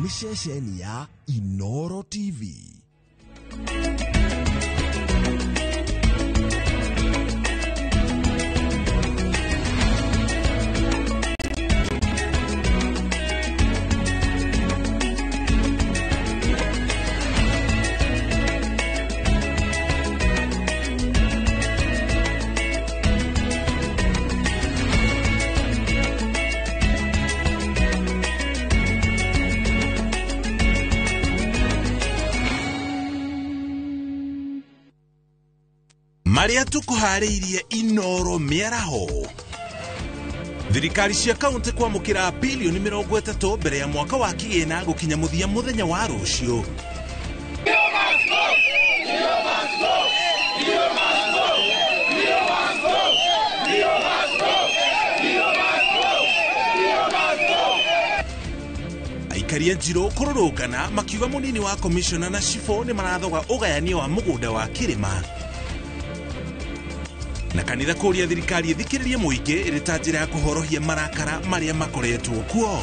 Nĩ ceceni ya Inoro TV. Marĩa tũkũharĩirie Inoro mĩaraho. Thirikari cia kaunti kwamũkĩra bilioni 30 mbere ya mwaka wa kĩgĩna gũkinya mũthia mũthenya wa rũciũ. Aikaria Njirũ kũrũrũngana makiuga mũnini wa komishona na cibũ nĩ marathoga ũgayania wa mũgũnda wa kĩrĩma. Na kanitha kũria thirikari ĩthikĩrĩrie mũingĩ ĩrĩ ta njĩra ya kũhorohia marakara marĩa makoretwo kuo.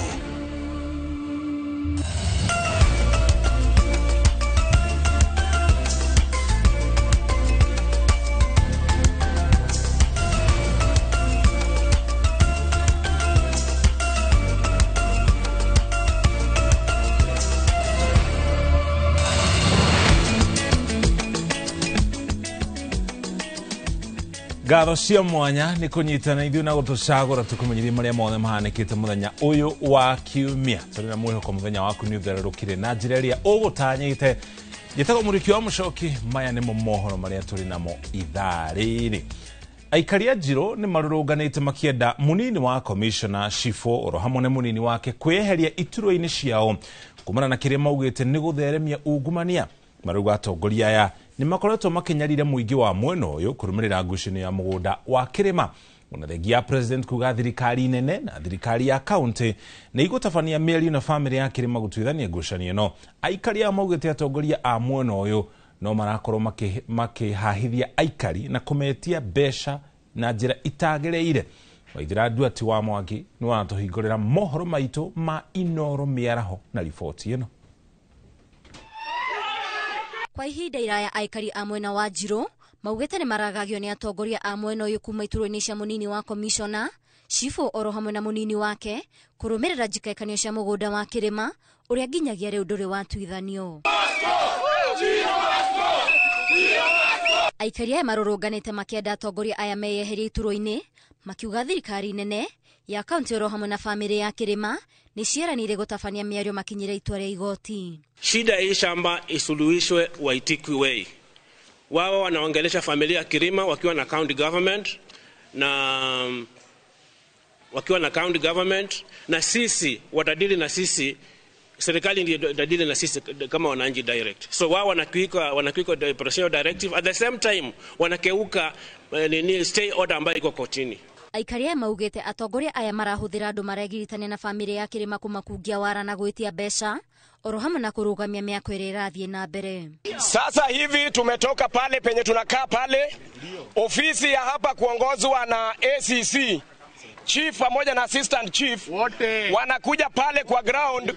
Ngatho cia mwanya nĩ kũnyitana ithuĩ na gũtũcagũra tũkũmenyithie marĩa mothe mahanĩkĩte mũthenya ũyũ wa kiumia. Tũrĩ na mwĩhoko mũthenya waku nĩ ũthererũkire na njĩra ĩrĩa ũgũtanyĩte. Njĩtagwo Mũrĩki wa Mũcoki, maya nĩmo mohoro marĩa tũrĩ namo ithaa rĩrĩ. Aikari a Njirũ nĩ marũrũnganĩte makĩenda mũnini wa komishona cibũ oro hamwe na mũnini wake kwĩyeheria iturwa-inĩ ciao kumana na kĩrĩa maugĩte nĩ gũtheremia ungumania. Marauga atongoria aya nĩ makoretwo makĩnyarira mũingĩ wa mwena ũyũ kũrũmĩrĩra ngucanio ya mũgũnda wa kĩrĩma. Ona thengia ya president kuga thirikari nene na thirikari ya kaunti nĩ igũtabania mĩario na bamĩrĩ ya kĩrĩma gũtuithania ngucanio ĩno. Aikari aya maugĩte atongoria a mwena ũyũ no marakorwo makĩhahithia aikari na kũmetia mbeca na njĩra itagĩrĩire. Waithira Nduati wa Mwangi nĩ waratũhingũrĩra mohoro maitũ ma Inoro mĩaraho na riboti ĩno. Kwa ihinda iraya aikari a mwena wa Njirũ maugĩte nĩ maragagio nĩ atongoria a mwena ũyũ kuma iturwa-inĩ cia mũnini wa komishona cibũ oro hamwe na mũnini wake kũrũmĩrĩra njikaĩkanio cia mũgũnda wa kĩrĩma ũrĩa nginyagia rĩu ndũrĩ watuithanio. Aikari aya marũrũnganĩte makĩenda atongoria aya meyeherie iturwa-inĩ makiuga thirikari nene ya kaunti oro hamwe na bamĩrĩ ya kĩrĩma nĩ ciĩranĩire gũtabania mĩario makinyĩre itua rĩa igoti. Shida hii shamba isuluhishwe Waitiki Way. Wao wanaongelesha familia ya Kirima wakiwa na county government na wakiwa na county government na sisi watadili na sisi, serikali ndio itadili na sisi kama wananchi direct. So wao wanakiuka the presidential directive, at the same time wanakeuka nini stay order ambayo iko kotini. Aikari aya maugĩte atongoria aya marahũthĩra andũ maregiritania na bamĩrĩ ya kĩrĩma kũmakungia wara na gwĩtia mbeca oro hamwe na kũrũgamia mĩako ĩrĩa ĩrathiĩ na mbere. Sasa hivi tumetoka pale penye tunakaa pale ofisi ya hapa kuongozwa na ACC chief pamoja na assistant chief wote wanakuja pale kwa ground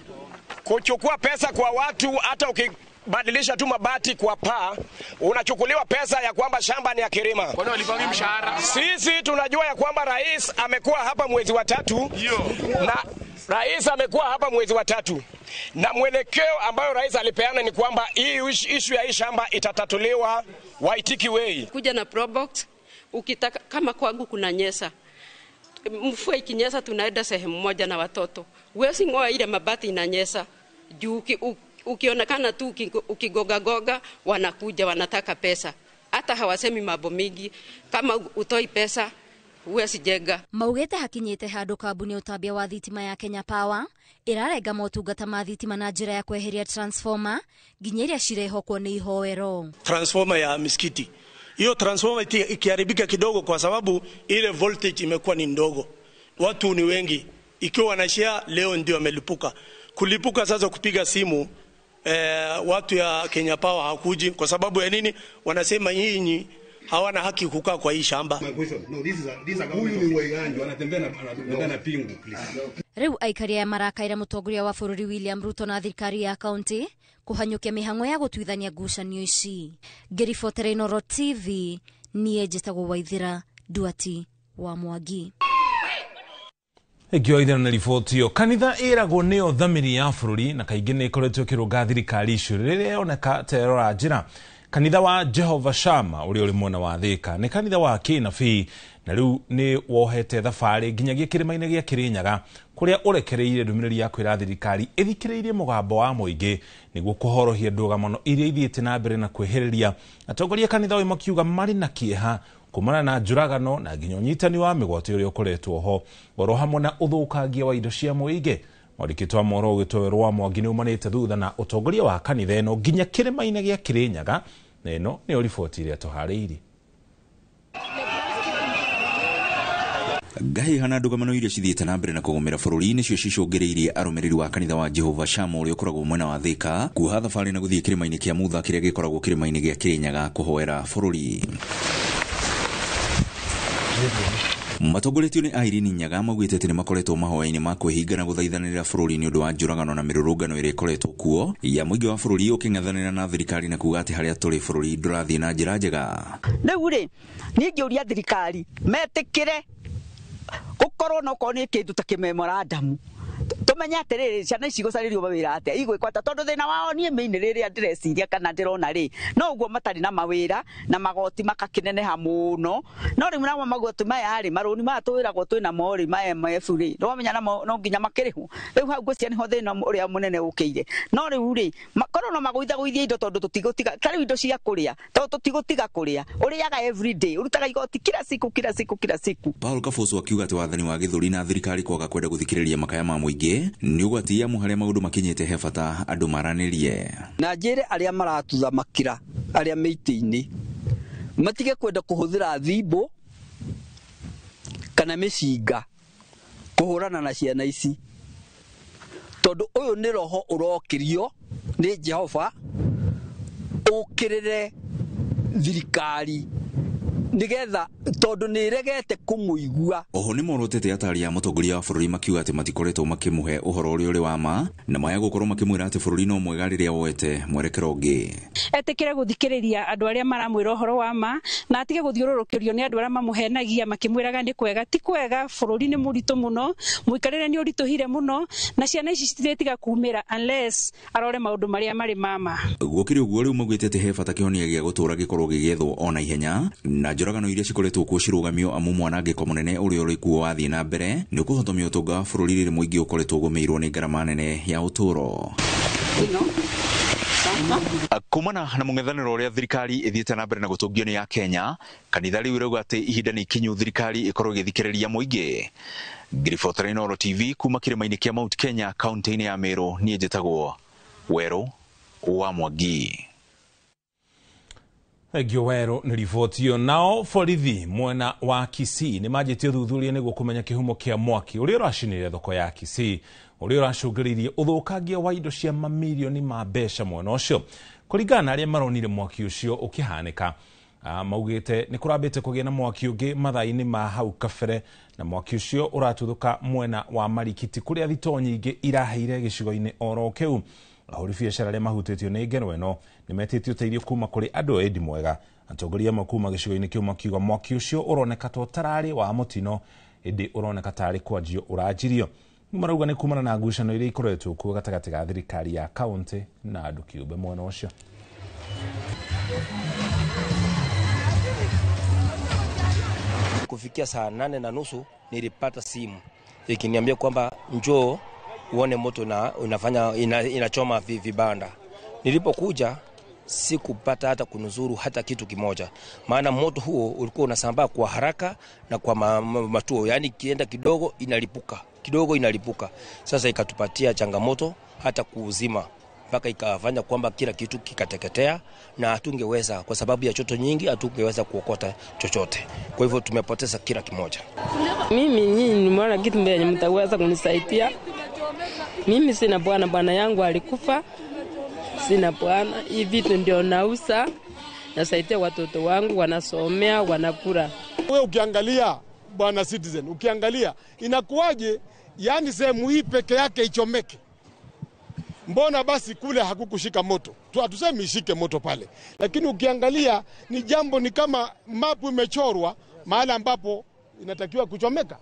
kuchukua pesa kwa watu. Hata ukibadilisha tu mabati kwa paa unachukuliwa pesa ya kwamba shamba ni ya Kirima. Kwani walipangi mshahara? Sisi tunajua ya kwamba rais amekuwa hapa mwezi wa tatu na rais amekuwa hapa mwezi wa tatu na mwelekeo ambayo rais alipeana ni kwamba hii issue ya hii shamba itatatuliwa Waitiki Way. Kuja na Probox ukitaka, kama kwangu kuna nyesa, mvua ikinyesa tunaenda sehemu moja na watoto. Huwezi ngoa ile mabati inanyesa juu ukionekana tu ukigoga goga wanakuja wanataka pesa. Hata hawasemi mambo mingi, kama utoi pesa huwezi jenga. Maugĩte hakinyĩte handũ kambuni ya ũtambia wa thitima ya Kenya Power ĩrarenga motungata ma thitima na njĩra ya kweheria transformer nginya iria cirehokwo nĩ ihoero. Transformer ya misikiti hiyo transformer ikiharibika kidogo, kwa sababu ile voltage imekuwa ni ndogo, watu ni wengi, ikiwa wanashare leo ndio wamelipuka. Kulipuka sasa kupiga simu watu ya Kenya Power hakuji. Kwa sababu ya nini? Wanasema nyinyi Hawana haki kukaa kwa hii shamba. Riu aikari aya marakaira mutongoria wa bururi William Ruto na thirikari ya kaunti kuhanyukia mihango ya gutuithania ngucanio ici. Ngiribotera Inooro TV, niĩ njĩtagwo Waithira Nduati wa Mwangi. Ĩngĩ ithano na riboti ĩyo, kanitha ĩragwo nĩyo thamiri ya bũrũri na kaingĩ nĩ ĩkoretwo ĩkĩrũnga thirikari icio rĩrĩa yoneka ta ĩrora njĩra. Kanitha wa Jehova Shama ũrĩa ũrĩ mwena wa Thika nĩ kanitha wa kĩnabii na rĩu nĩ wohete thabarĩ nginyagia kĩrĩma-inĩ gĩa Kĩrĩnyaga kũrĩa ũrekereirie ndũmĩrĩri ya kwĩra thirikari ĩthikĩrĩirie mũgambo wa mũingĩ nĩguo kũhorohia ndũgamano iria ithiĩte na mbere na kwĩhĩrĩria. Atongoria kanitha ũyũ makiuga marĩ na kĩeha kumana na njũragano na nginya ũnyitani wa mĩgwate ũrĩa ũkoretwo ho oro hamwe na ũthũkangia wa indo cia mũingĩ. Mwandĩkĩtwo wa mohoro ũgĩtwo Rwa Mwangi nĩ umanĩte thutha na ũtongoria wa kanitha ĩno nginya kĩrĩma-inĩ gĩa Kĩrĩnyaga, na ĩno nĩyo riboti ĩrĩa tũharĩirie. Ngahĩha na ndũgamano iria cithiĩte na mbere na kũgũmĩra bũrũri nĩcio cicũngĩrĩirie arũmĩrĩri wa kanitha wa Jehova Shama ũrĩa ũkoragwo mwena wa Thika kuoha thabarĩ na gũthiĩ kĩrĩma-inĩ kĩa Mutha kĩrĩa gĩkoragwo kĩrĩma-inĩ gĩa Kĩrĩnyaga kũhoera bũrũri. Matongoretio nĩ Irene Nyaga maugĩte atĩ nĩ makoretwo mahoya-inĩ ma kwĩhinga na gũthaithanĩrĩra bũrũri nĩ ũndũ wa njũragano na mĩrũrũngano ĩrĩa ĩkoretwo kuo ya mũingĩ wa bũrũri ũkĩng'ethanĩra na thirikari na kuga atĩ harĩa tũrĩ bũrũri ndũrathiĩ na njĩra njega. Rĩu rĩ, niĩ ngĩũria thirikari metĩkĩre gũkorwo no korwo nĩ kĩndũ ta kĩmemorandum tumenye atiriri ciana ici igũcarĩrio mawĩra atĩa igwĩkwo atĩa, tondũ thĩna wao niĩ mĩinĩ rĩrĩa ndĩreciria kana ndĩrona rĩ no ũguo matarĩ na mawĩra na magoti makakĩneneha mũno. No rĩu namo magoti maya rĩ, marũni maya tũwĩragwo twĩna mo rĩ, ma MF rĩ, nĩwamenya namo no nginya makĩrĩhwo. Rĩu hau ngwĩciria nĩho thĩna ũrĩa mũnene ũkĩire. No rĩu rĩ, korwo no magũithagũithia indo tondũ tũtigũtiga, ta rĩu indo cia kũrĩa, tondũ tũtigũtiga kũrĩa, ũrĩaga everyday, ũrutaga igoti kila siku kila siku kila siku. Paul Kaboso akiuga atĩ wathani wa gĩthũri na thirikari kwaga kwenda gũthikĩrĩria makaya ma mũingĩ nĩ ũgwati amu harĩa maũndũ makinyĩte he bata andũ maranĩrie. Na njĩre arĩa maratuthamakĩra arĩa mĩitĩ-inĩ matige kwenda kũhũthĩra thimbo kana mĩcinga kũhũrana na ciana ici, tondũ ũyũ nĩ roho ũrokĩrio nĩ Jehova ũkĩrĩre thirikari nigetha tondu ni regete kumuigua. Oho ni morotete atari a mutongoria wa bururi makiuga ati matikoretwo makimuhe uhoro uria uri wa ma na maya gukorwo makimwira ati bururi no mwega riria woete mwerekero ungi. Etikire guthikiriria andu aria maramwira uhoro wa ma na atige guthiururukirio ni andu aria mamuhenagia makimwiraga ni kwega. Ti kwega, bururi ni muritu muno, muikarire ni urituhire muno na ciana ici citiretiga kumira unless arore maundu maria mari mama. Gukiri uguo riu maugite ati he bata kihonia gia gutura gikorwo gigethwo ona ihenya na njũragano iria cikoretwo kuo cirugamio amu mwanangĩko mũnene ũrĩa ũrĩ kuo wathiĩ na mbere nĩ ũkũhotomia ũtonga wa bũrũri rĩrĩ mũingĩ ũkoretwo ũgũmĩirwo nĩ ngarama nene ya ũtũũro. Kumana na mũng'ethanĩro ũrĩa thirikari ĩthiĩte na mbere na gũtũngio nĩ ya Kenya, kanitha rĩu ĩrauga atĩ ihinda nĩ ikinyu thirikari ĩkorwo ĩgĩthikĩrĩria mũingĩ. Ngiribotera Inooro TV kuma kĩrĩma-inĩ kĩa Mount Kenya kaunti-inĩ ya Meru, niĩ njĩtagwo Werũ wa Mwangi. Thengio Werũ nĩ riboti ĩyo. Nao borithi mwena wa Kisii nĩ manjĩtie ũthuthuria nĩguo kũmenya kĩhumo kĩa mwaki ũrĩa ũracinire thoko ya Kisii ũrĩa ũracũngĩrĩirie ũthũkangia wa indo cia mamirioni ma mbeca mwena ũcio. Kũringana na arĩa maronire mwaki ũcio ũkĩhanĩka, maugĩte nĩ kũrambĩte kũgĩa na mwaki ũngĩ mathaa-inĩ ma hau kabere, na mwaki ũcio ũratuthũka mwena wa Marikiti kũrĩa thitoo nyingĩ iraheire gĩcigo-inĩ oro kĩu. Ahũri biacara arĩa mahutĩtio nĩ ngero ĩno nĩ metĩtio ũteithio kuma kũrĩ andũ a Endi Mwega. Atongoria amwe kuma gĩcigo-inĩ kĩu makiuga mwaki ũcio ũroneka ta ũtararĩ wa mũtino ĩndĩ ũroneka tarĩ kwanjio ũranjirio. Marauga nĩ kumana na ngucanio iria ikoretwo kuo gatagatĩ ga thirikari ya kaunti na andũ kĩũmbe mwena ũcio. Kufikia saa 8:30 nilipata simu ikiniambia kwamba njoo uone moto na unafanya inachoma vibanda. Nilipokuja sikupata hata kunuzuru hata kitu kimoja, maana moto huo ulikuwa unasambaa kwa haraka na kwa matuo, yani kienda kidogo inalipuka, kidogo inalipuka. Sasa ikatupatia changamoto hata kuuzima, mpaka ikafanya kwamba kila kitu kikateketea na hatungeweza, kwa sababu ya choto nyingi hatungeweza kuokota chochote. Kwa hivyo tumepoteza kila kimoja. Mimi nyinyi nimeona kitu mbele mtaweza kunisaidia. Mimi sina bwana, bwana yangu alikufa. Sina bwana, hivi vitu ndio nauza Nasaidia watoto wangu wanasomea, wanakula. Wewe ukiangalia bwana Citizen, ukiangalia inakuwaje, yani sehemu hii peke yake ichomeke? Mbona basi kule hakukushika moto? Hatusemi ishike moto pale, lakini ukiangalia ni jambo, ni kama mapu imechorwa mahali ambapo inatakiwa kuchomeka.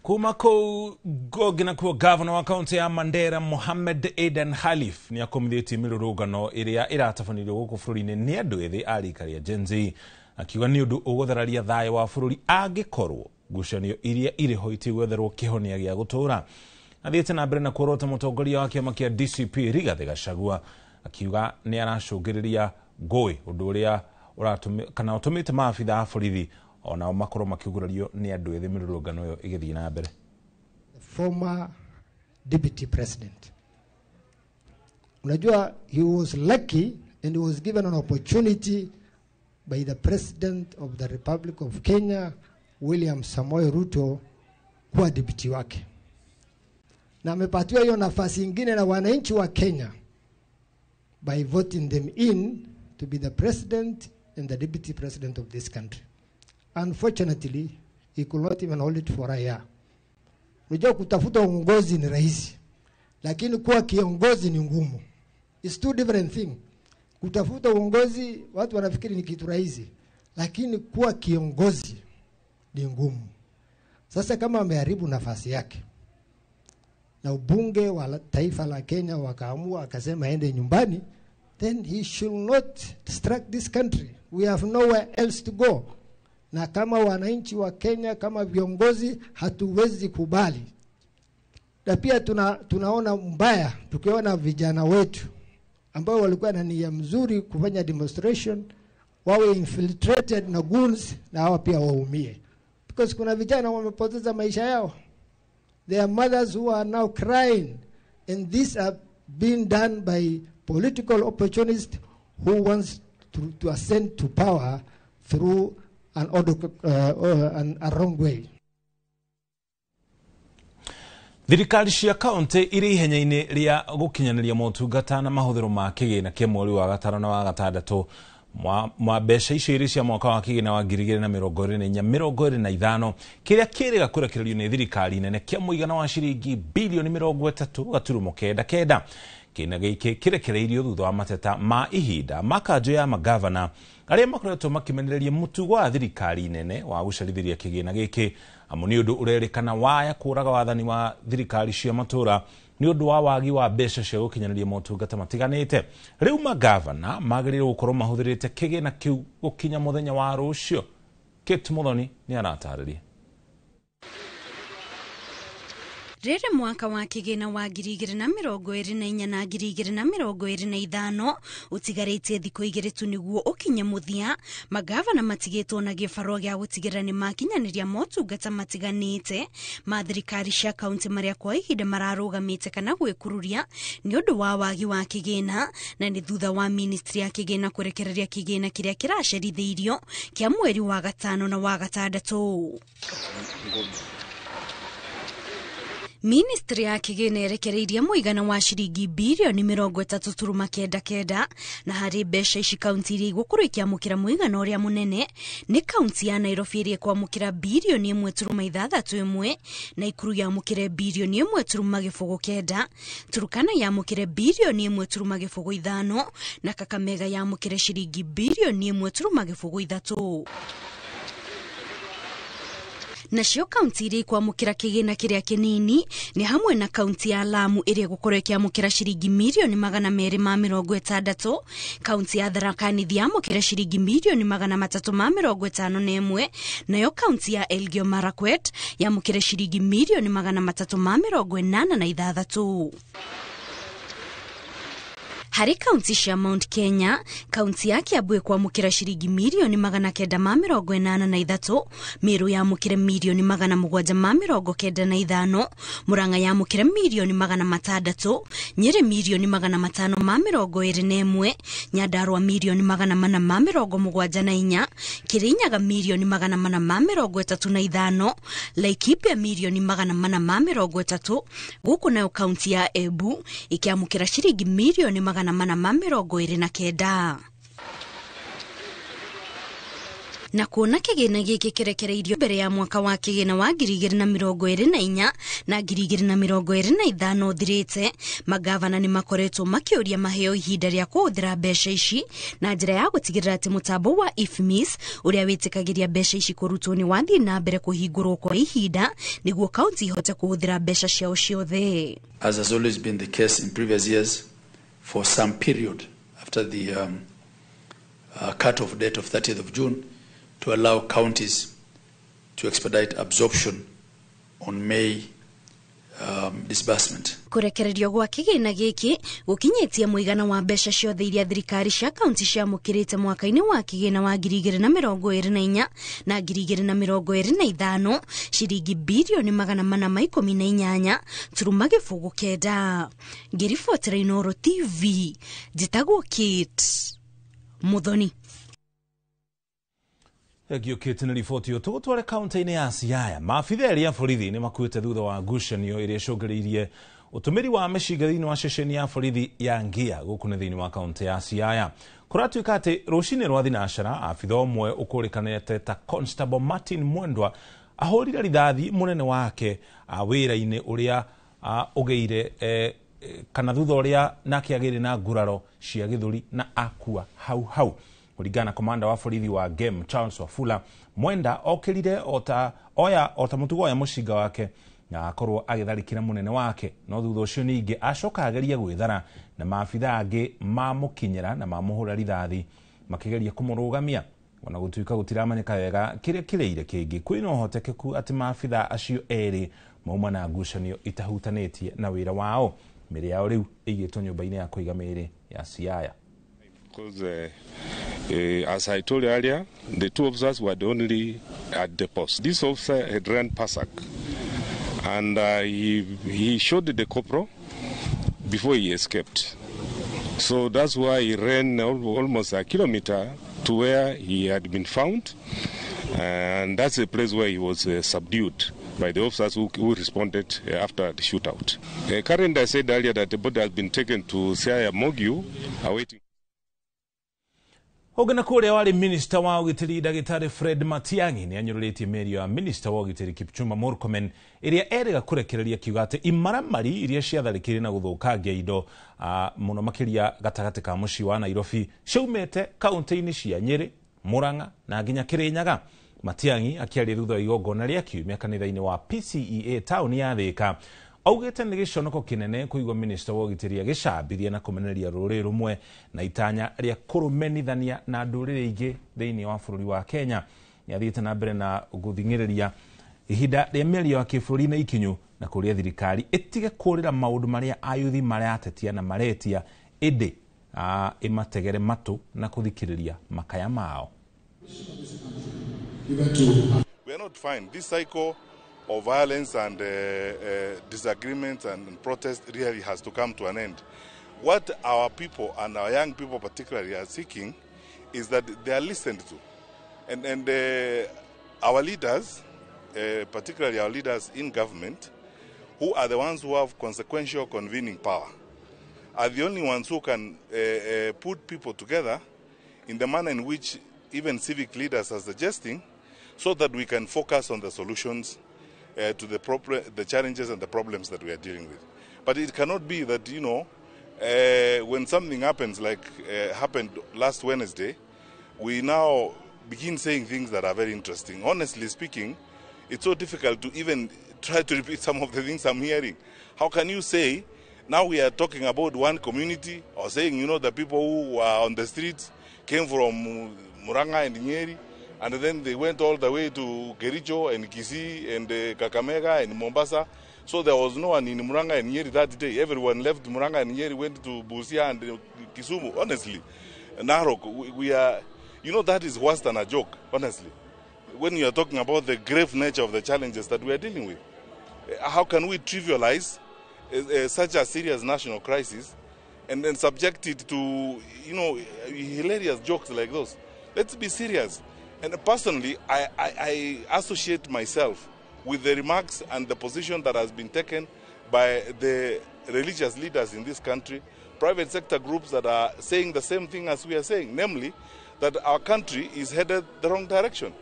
Kuma kũu Gogi na kuo gavana wa kaunti ya Mandera Mohamed Aden Khalif nĩ akomithĩtie mĩrũrũngano ĩrĩa ĩratabanĩrio gũkũ bũrũri-inĩ nĩ andũ ethĩ a rika rĩa Gen Z, akiuga nĩ ũndũ ũgũthararia thayũ wa bũrũri angĩkorwo ngucanio iria irĩ ho itigwetherwo kĩhonia gĩa gũtũũra. Athiĩte na mbere na kuorota mũtongoria wa kĩama kĩa DCP Rigathĩ Gachagua, akiuga nĩ aracũngĩrĩria ngũĩ, ũndũ ũrĩa kana ũtũmĩte maabitha a borithi onao makorwo makĩgurario nĩ andũ ethĩ mĩrũrũngano ĩyo ĩgĩthiĩ na mbere. The former deputy president, unajua he was lucky and he was given an opportunity by the president of the Republic of Kenya William Samoei Ruto kuwa deputy wake, na amepatiwa hiyo nafasi ingine na wananchi wa Kenya by voting them in to be the president and the deputy president of this country. Unfortunately, he could not even hold it for a year. Unajua kutafuta uongozi ni rahisi, lakini kuwa kiongozi ni ngumu. It's two different things. Kutafuta uongozi watu wanafikiri ni kitu rahisi, lakini kuwa kiongozi ni ngumu. Sasa kama ameharibu nafasi yake na ubunge wa taifa la Kenya wakaamua akasema aende nyumbani, then he should not distract this country. We have nowhere else to go. Na kama wananchi wa Kenya, kama viongozi, hatuwezi kubali. Na pia tunaona mbaya tukiona vijana wetu ambao walikuwa na nia mzuri kufanya demonstration wawe infiltrated na goons na hawa pia waumie. Because kuna vijana wamepoteza maisha yao. There are mothers who are now crying, and these are being done by political opportunists who wants to ascend to power through an order, a wrong way. Thirikari cia kaunti irĩ ihenya-inĩ rĩa gũkinyanĩria motungata na mahũthĩro ma kĩgĩna kĩa mweri wa gatano na wa gatandatũ mwa mbeca icio irĩ cia mwaka wa kĩgĩna wa 2024-2025 kĩrĩa kĩrĩga kũrekererio nĩ thirikari nene kĩa mũigana wa ciringi bilioni 30.99. Kĩgĩna gĩkĩ kĩrekereirio thutha wa mateta ma ihinda ma kanjũ ya magavana arĩa makoretwo makĩmenereria mũtugo wa thirikari nene wa gũcerithĩria kĩgĩna gĩkĩ, amu nĩ ũndũ ũrerĩkana waya kũraga wathani wa thirikari cia matũra nĩ ũndũ wa wagi wa mbeca cia gũkinyanĩria motungata matiganĩte. Rĩu magavana magĩrĩirwo gũkorwo mahũthĩrĩte kĩgĩna kĩu gũkinya mũthenya wa rũciũ. Kate Muthoni nĩ aratarĩria. Rĩrĩ mwaka wa kĩgĩna wa 2024 na 2025 ũtigarĩtie thikũ igĩrĩ tu nĩguo ũkinye mũthia, magavana matigĩtwo na gĩbarũa gĩa gũtigĩrĩra nĩ makinyanĩria motungata matiganĩte ma thirikari cia kaunti marĩa kwa ihinda mararũgamĩte kana gwĩkururia nĩ ũndũ wa wagi wa kĩgĩna, na nĩ thutha wa ministry ya kĩgĩna kũrekereria kĩgĩna kĩrĩa kĩracerithĩirio kĩa mweri wa gatano na wa gatandatũ. Ministry ya kĩgĩna ĩrekereirie mũigana wa ciringi bilioni 30.99, na harĩ mbeca ici kaunti iria igũkorwo ikĩamũkĩra mũigana ũrĩa mũnene nĩ kaunti ya Nairobi ĩrĩa ĩkwamũkĩra bilioni 1.61, Naikuru yamũkĩre bilioni 1.09, Turkana yamũkĩre bilioni 1.05 na Kakamega yamũkĩre ciringi bilioni 1.03. Nacio kaunti iria ikwamũkĩra kĩgĩna kĩrĩa kĩnini nĩ hamwe na kaunti ya Lamu ĩrĩa ĩgũkorwo ĩkĩamũkĩra ciringi milioni 260, kaunti ya Tharaka Nithi yamũkĩra ciringi milioni 351, nayo kaunti ya Elgeyo Marakwet yamũkĩra ciringi milioni 386. Harĩ kaunti cia Mount Kenya, kaunti ya Kiambu ĩkwamũkĩra ciringi milioni 983, Meru yamũkĩre milioni 795, Murang'a yamũkĩre milioni 600, Nyeri milioni 521, Nyandarua milioni 474, Kirinyaga milioni 435, Laikipia milioni 430, gũkũ nayo kaunti ya Embu ĩkĩamũkĩra ciringi milioni 429. Na kuona kĩgĩna gĩkĩ kĩrekereirio mbere ya mwaka wa kĩgĩna wa 2024 na 2025 ũthirĩte, magavana nĩ makoretwo makĩũria maheo ihinda rĩa kũhũthĩra mbeca ici na njĩra ya gũtigĩrĩra atĩ mũtambo wa IFMIS ũrĩa wĩtĩkagĩria mbeca ici kũrutwo nĩ wathiĩ na mbere kũhingũrwo kwa ihinda nĩguo kaunti ihote kũhũthĩra mbeca ciao ciothe. As has always been the case in previous years, for some period after the cut-off date of 30th of June, to allow counties to expedite absorption on May disbursement. Kũrekererio gwa kĩgĩna gĩkĩ gũkinyĩtie mũigana wa mbeca ciothe iria thirikari cia kaunti ciamũkĩrĩte mwaka-inĩ wa kĩgĩna wa 2024 na 2025 ciringi birioni 418.09. Ngĩribotera Inooro TV, njĩtagwo Kate Muthoni. Thengio Kate nĩ riboti ĩyo. Tũgũtware kaunti-inĩ ya Siaya. Maabitha erĩ a borithi nĩ makuĩte thutha wa ngucanio ĩrĩa ĩcũngĩrĩirie ũtũmĩri wa mĩcinga thĩinĩ wa ceceni ya borithi ya Ngia gũkũ nĩ thĩinĩ wa kaunti ya Siaya. Kũratuĩka atĩ rũcinĩ rwa thinacara abitha ũmwe ũkũrĩkanĩte ta Constable Martin Mwendwa ahũrire rithathi mũnene wake wĩra-inĩ ũrĩa ũgĩire kana thutha ũrĩa nake agĩire na nguraro cia gĩthũri na akua hau hau. Kulingana na komanda wa borithi wa Game Charles Wafula, Mwenda okĩrire ota mũtugo oya mũcinga wake na akorwo agĩtharĩkĩra mũnene wake, no thutha ũcio ningĩ acoka ageria gwĩthara na maabitha angĩ mamũkinyĩra na mamũhũra rithathi makĩgeria kũmũrũgamia. Ona gũtuĩka gũtiramenyeka wega kĩrĩa kĩrĩire kĩngĩ, kwĩna ũhotekeku atĩ maabitha acio erĩ mauma na ngucanio itahutanĩtie na wĩra wao. Mĩĩrĩ yao rĩu ĩigĩtwo nyũmba-inĩ ya kũiga mĩĩrĩ ya Siaya. Because as I told you earlier, the two officers were the only at the post. This officer had run Pasak, and he shot the corporal before he escaped. So that's why he ran almost a kilometer to where he had been found, and that's the place where he was subdued by the officers who responded after the shootout. Currently, I said earlier that the body has been taken to Siaya Morgue, awaiting. Ũngĩ na kũrĩa warĩ minista wa ũgitĩri ndagĩtarĩ Fred Matiang'i nĩ anyũrũrĩtie mĩario ya minista wa ũgitĩri Kipchumba Murkomen ĩrĩa erĩga kũrekereria kiuga atĩ imaramari iria ciatharĩkĩire na gũthũkangia indo mũno makĩria gatagatĩ ka mũciĩ wa Nairobi ciaumĩte kaunti-inĩ cia Nyĩrĩ, Murang'a na nginya Kĩrĩnyaga. Matiang'i akĩaria thutha wa igongona rĩa kiumia kanitha-inĩ wa PCEA taũni ya Thĩka augĩte nĩ gĩconoko kĩnene kũigua minista wa ũgitĩri agĩcambithia na kũmenereria rũrĩrĩ rũmwe na itanya rĩa kũrũmenithania na ndũrĩrĩ ingĩ thĩinĩ wa bũrũri wa Kenya. Nĩ athiĩte na mbere na gũthing'ĩrĩria ihinda rĩa mĩario ya kĩbũrũri na ikinyu na kũria thirikari ĩtige kũrĩra maũndũ marĩa ayuthi maratetia na maretia, ĩndĩ ĩmategere matũ na kũthikĩrĩria makaya mao. We are not fine. This cycle of violence and disagreements and protest really has to come to an end. What our people and our young people particularly are seeking is that they are listened to. And our leaders, particularly our leaders in government, who are the ones who have consequential convening power, are the only ones who can put people together in the manner in which even civic leaders are suggesting, so that we can focus on the solutions to the challenges and the problems that we are dealing with. But it cannot be that, you know, when something happens like happened last Wednesday, we now begin saying things that are very interesting. Honestly speaking, it's so difficult to even try to repeat some of the things I'm hearing. How can you say now we are talking about one community, or saying, you know, the people who are on the streets came from Murang'a and Nyeri, and then they went all the way to Kericho and Kisii and Kakamega and Mombasa. So there was no one in Murang'a and Nyeri that day. Everyone left Murang'a and Nyeri, went to Busia and Kisumu. Honestly, Narok, we are, you know, that is worse than a joke, honestly. When you are talking about the grave nature of the challenges that we are dealing with, how can we trivialize such a serious national crisis and then subject it to, you know, hilarious jokes like those? Let's be serious. And personally, I associate myself with the remarks and the position that has been taken by the religious leaders in this country, private sector groups that are saying the same thing as we are saying, namely that our country is headed the wrong direction.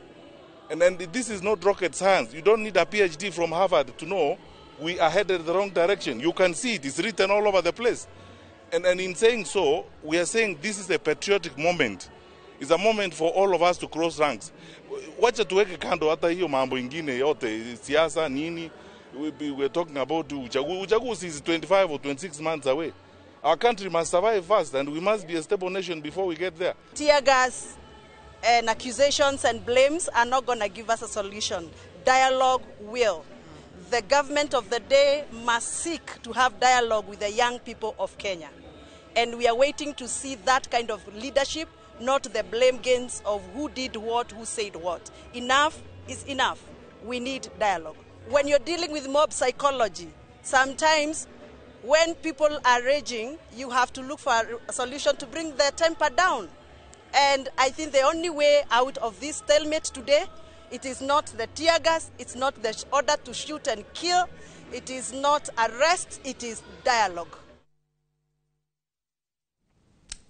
And this is not rocket science. You don't need a PhD from Harvard to know we are headed the wrong direction. You can see it. It's written all over the place. And in saying so, we are saying this is a patriotic moment. It's a moment for all of us to cross ranks. Wacha tuweke kando hata hiyo mambo ingine yote, siasa nini. We're talking about uchaguzi. Uchaguzi is 25 or 26 months away. Our country must survive first, and we must be a stable nation before we get there. Tear gas and accusations and blames are not going to give us a solution. Dialogue will. The government of the day must seek to have dialogue with the young people of Kenya. And we are waiting to see that kind of leadership, not the blame games of who did what, who said what. Enough is enough. We need dialogue. When you're dealing with mob psychology, sometimes when people are raging, you have to look for a solution to bring their temper down. And I think the only way out of this stalemate today, it is not the tear gas, it's not the order to shoot and kill, it is not arrest, it is dialogue.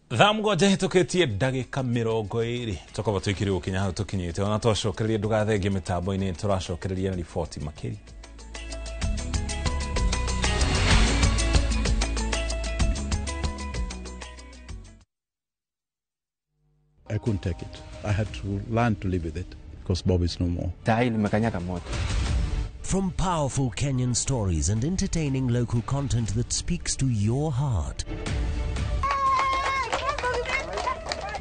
Thaa mũgwanja hĩtũkĩtie ndagĩka 20 tũkorwo tũikĩrĩ gũkinya hau tũkinyĩte ona twacokereria ndũgathengie mĩtambo-inĩ tũracokereria na riboti makĩria. I couldn't take it. I had to learn to live with it because Bob is no more. From powerful Kenyan stories and entertaining local content that speaks to your heart.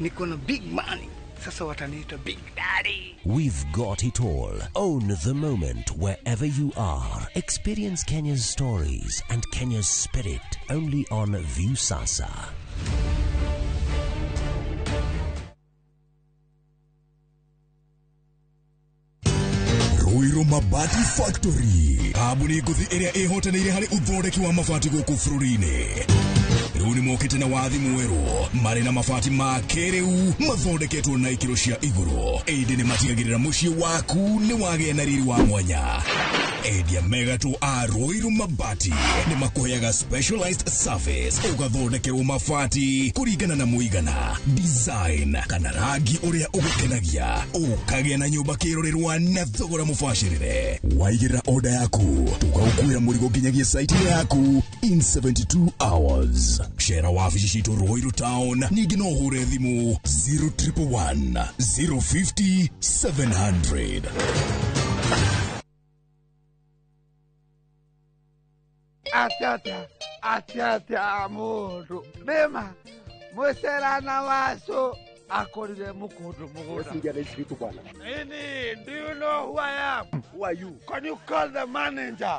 Niko na big money. Sasa wataniita Big Daddy. We've got it all. Own the moment wherever you are. Experience Kenya's stories and Kenya's spirit only on Viusasa. Ruiru Mabati Factory. Kambuni ngũthi ĩrĩa ĩhotanĩire harĩ ũthondeki wa mabati gũkũ bũrũri-inĩ. Rĩu nĩ mokĩte na wathi mwerũ marĩ na mabati ma kĩrĩu mathondeketwo na ikĩro cia igũrũ. Ĩndĩ nĩ matigagĩrĩra mũciĩ waku nĩ wagĩa na riri wa mwanya. Endia megatũ a Ruiru Mabati nĩ makũheaga specialized service ũgathondekerwo mabati kũringana na mũigana, design kana rangi ũrĩa ũgũkenagia, ũkagĩa na nyũmba kĩrorerwa na thogora mũbacĩrĩre. Waigĩrĩra order yaku tũgagũkuĩra mũrigo nginyagia site yaku in 72 hours. Cera wabici citũ Ruiru Town, ningĩ no ũhũre thimũ 0111 050 700. Atia atia atia mundu rima mwicerana wacu akorire mukundu mugunda. Nini, do you know who I am? Who are you? Can you call the manager?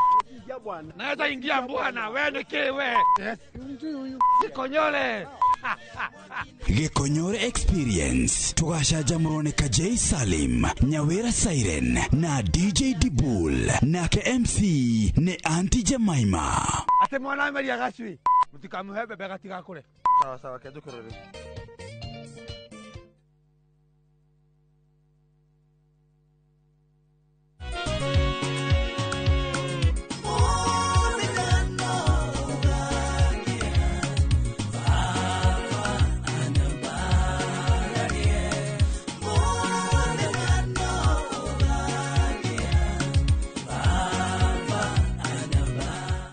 Naweza ingia bwana, wewe ni kiwe. Yes. Gikonyore. Gikonyore Experience tugacanjamũrwo nĩ Kajei Salim, Nyawira Siren na DJ Dibul, nake MC nĩ Auntie Jemima. Ate mwana ameria gacui mutikamuhe bebe gatigakure. Sawa sawa, kenjũkĩrĩre.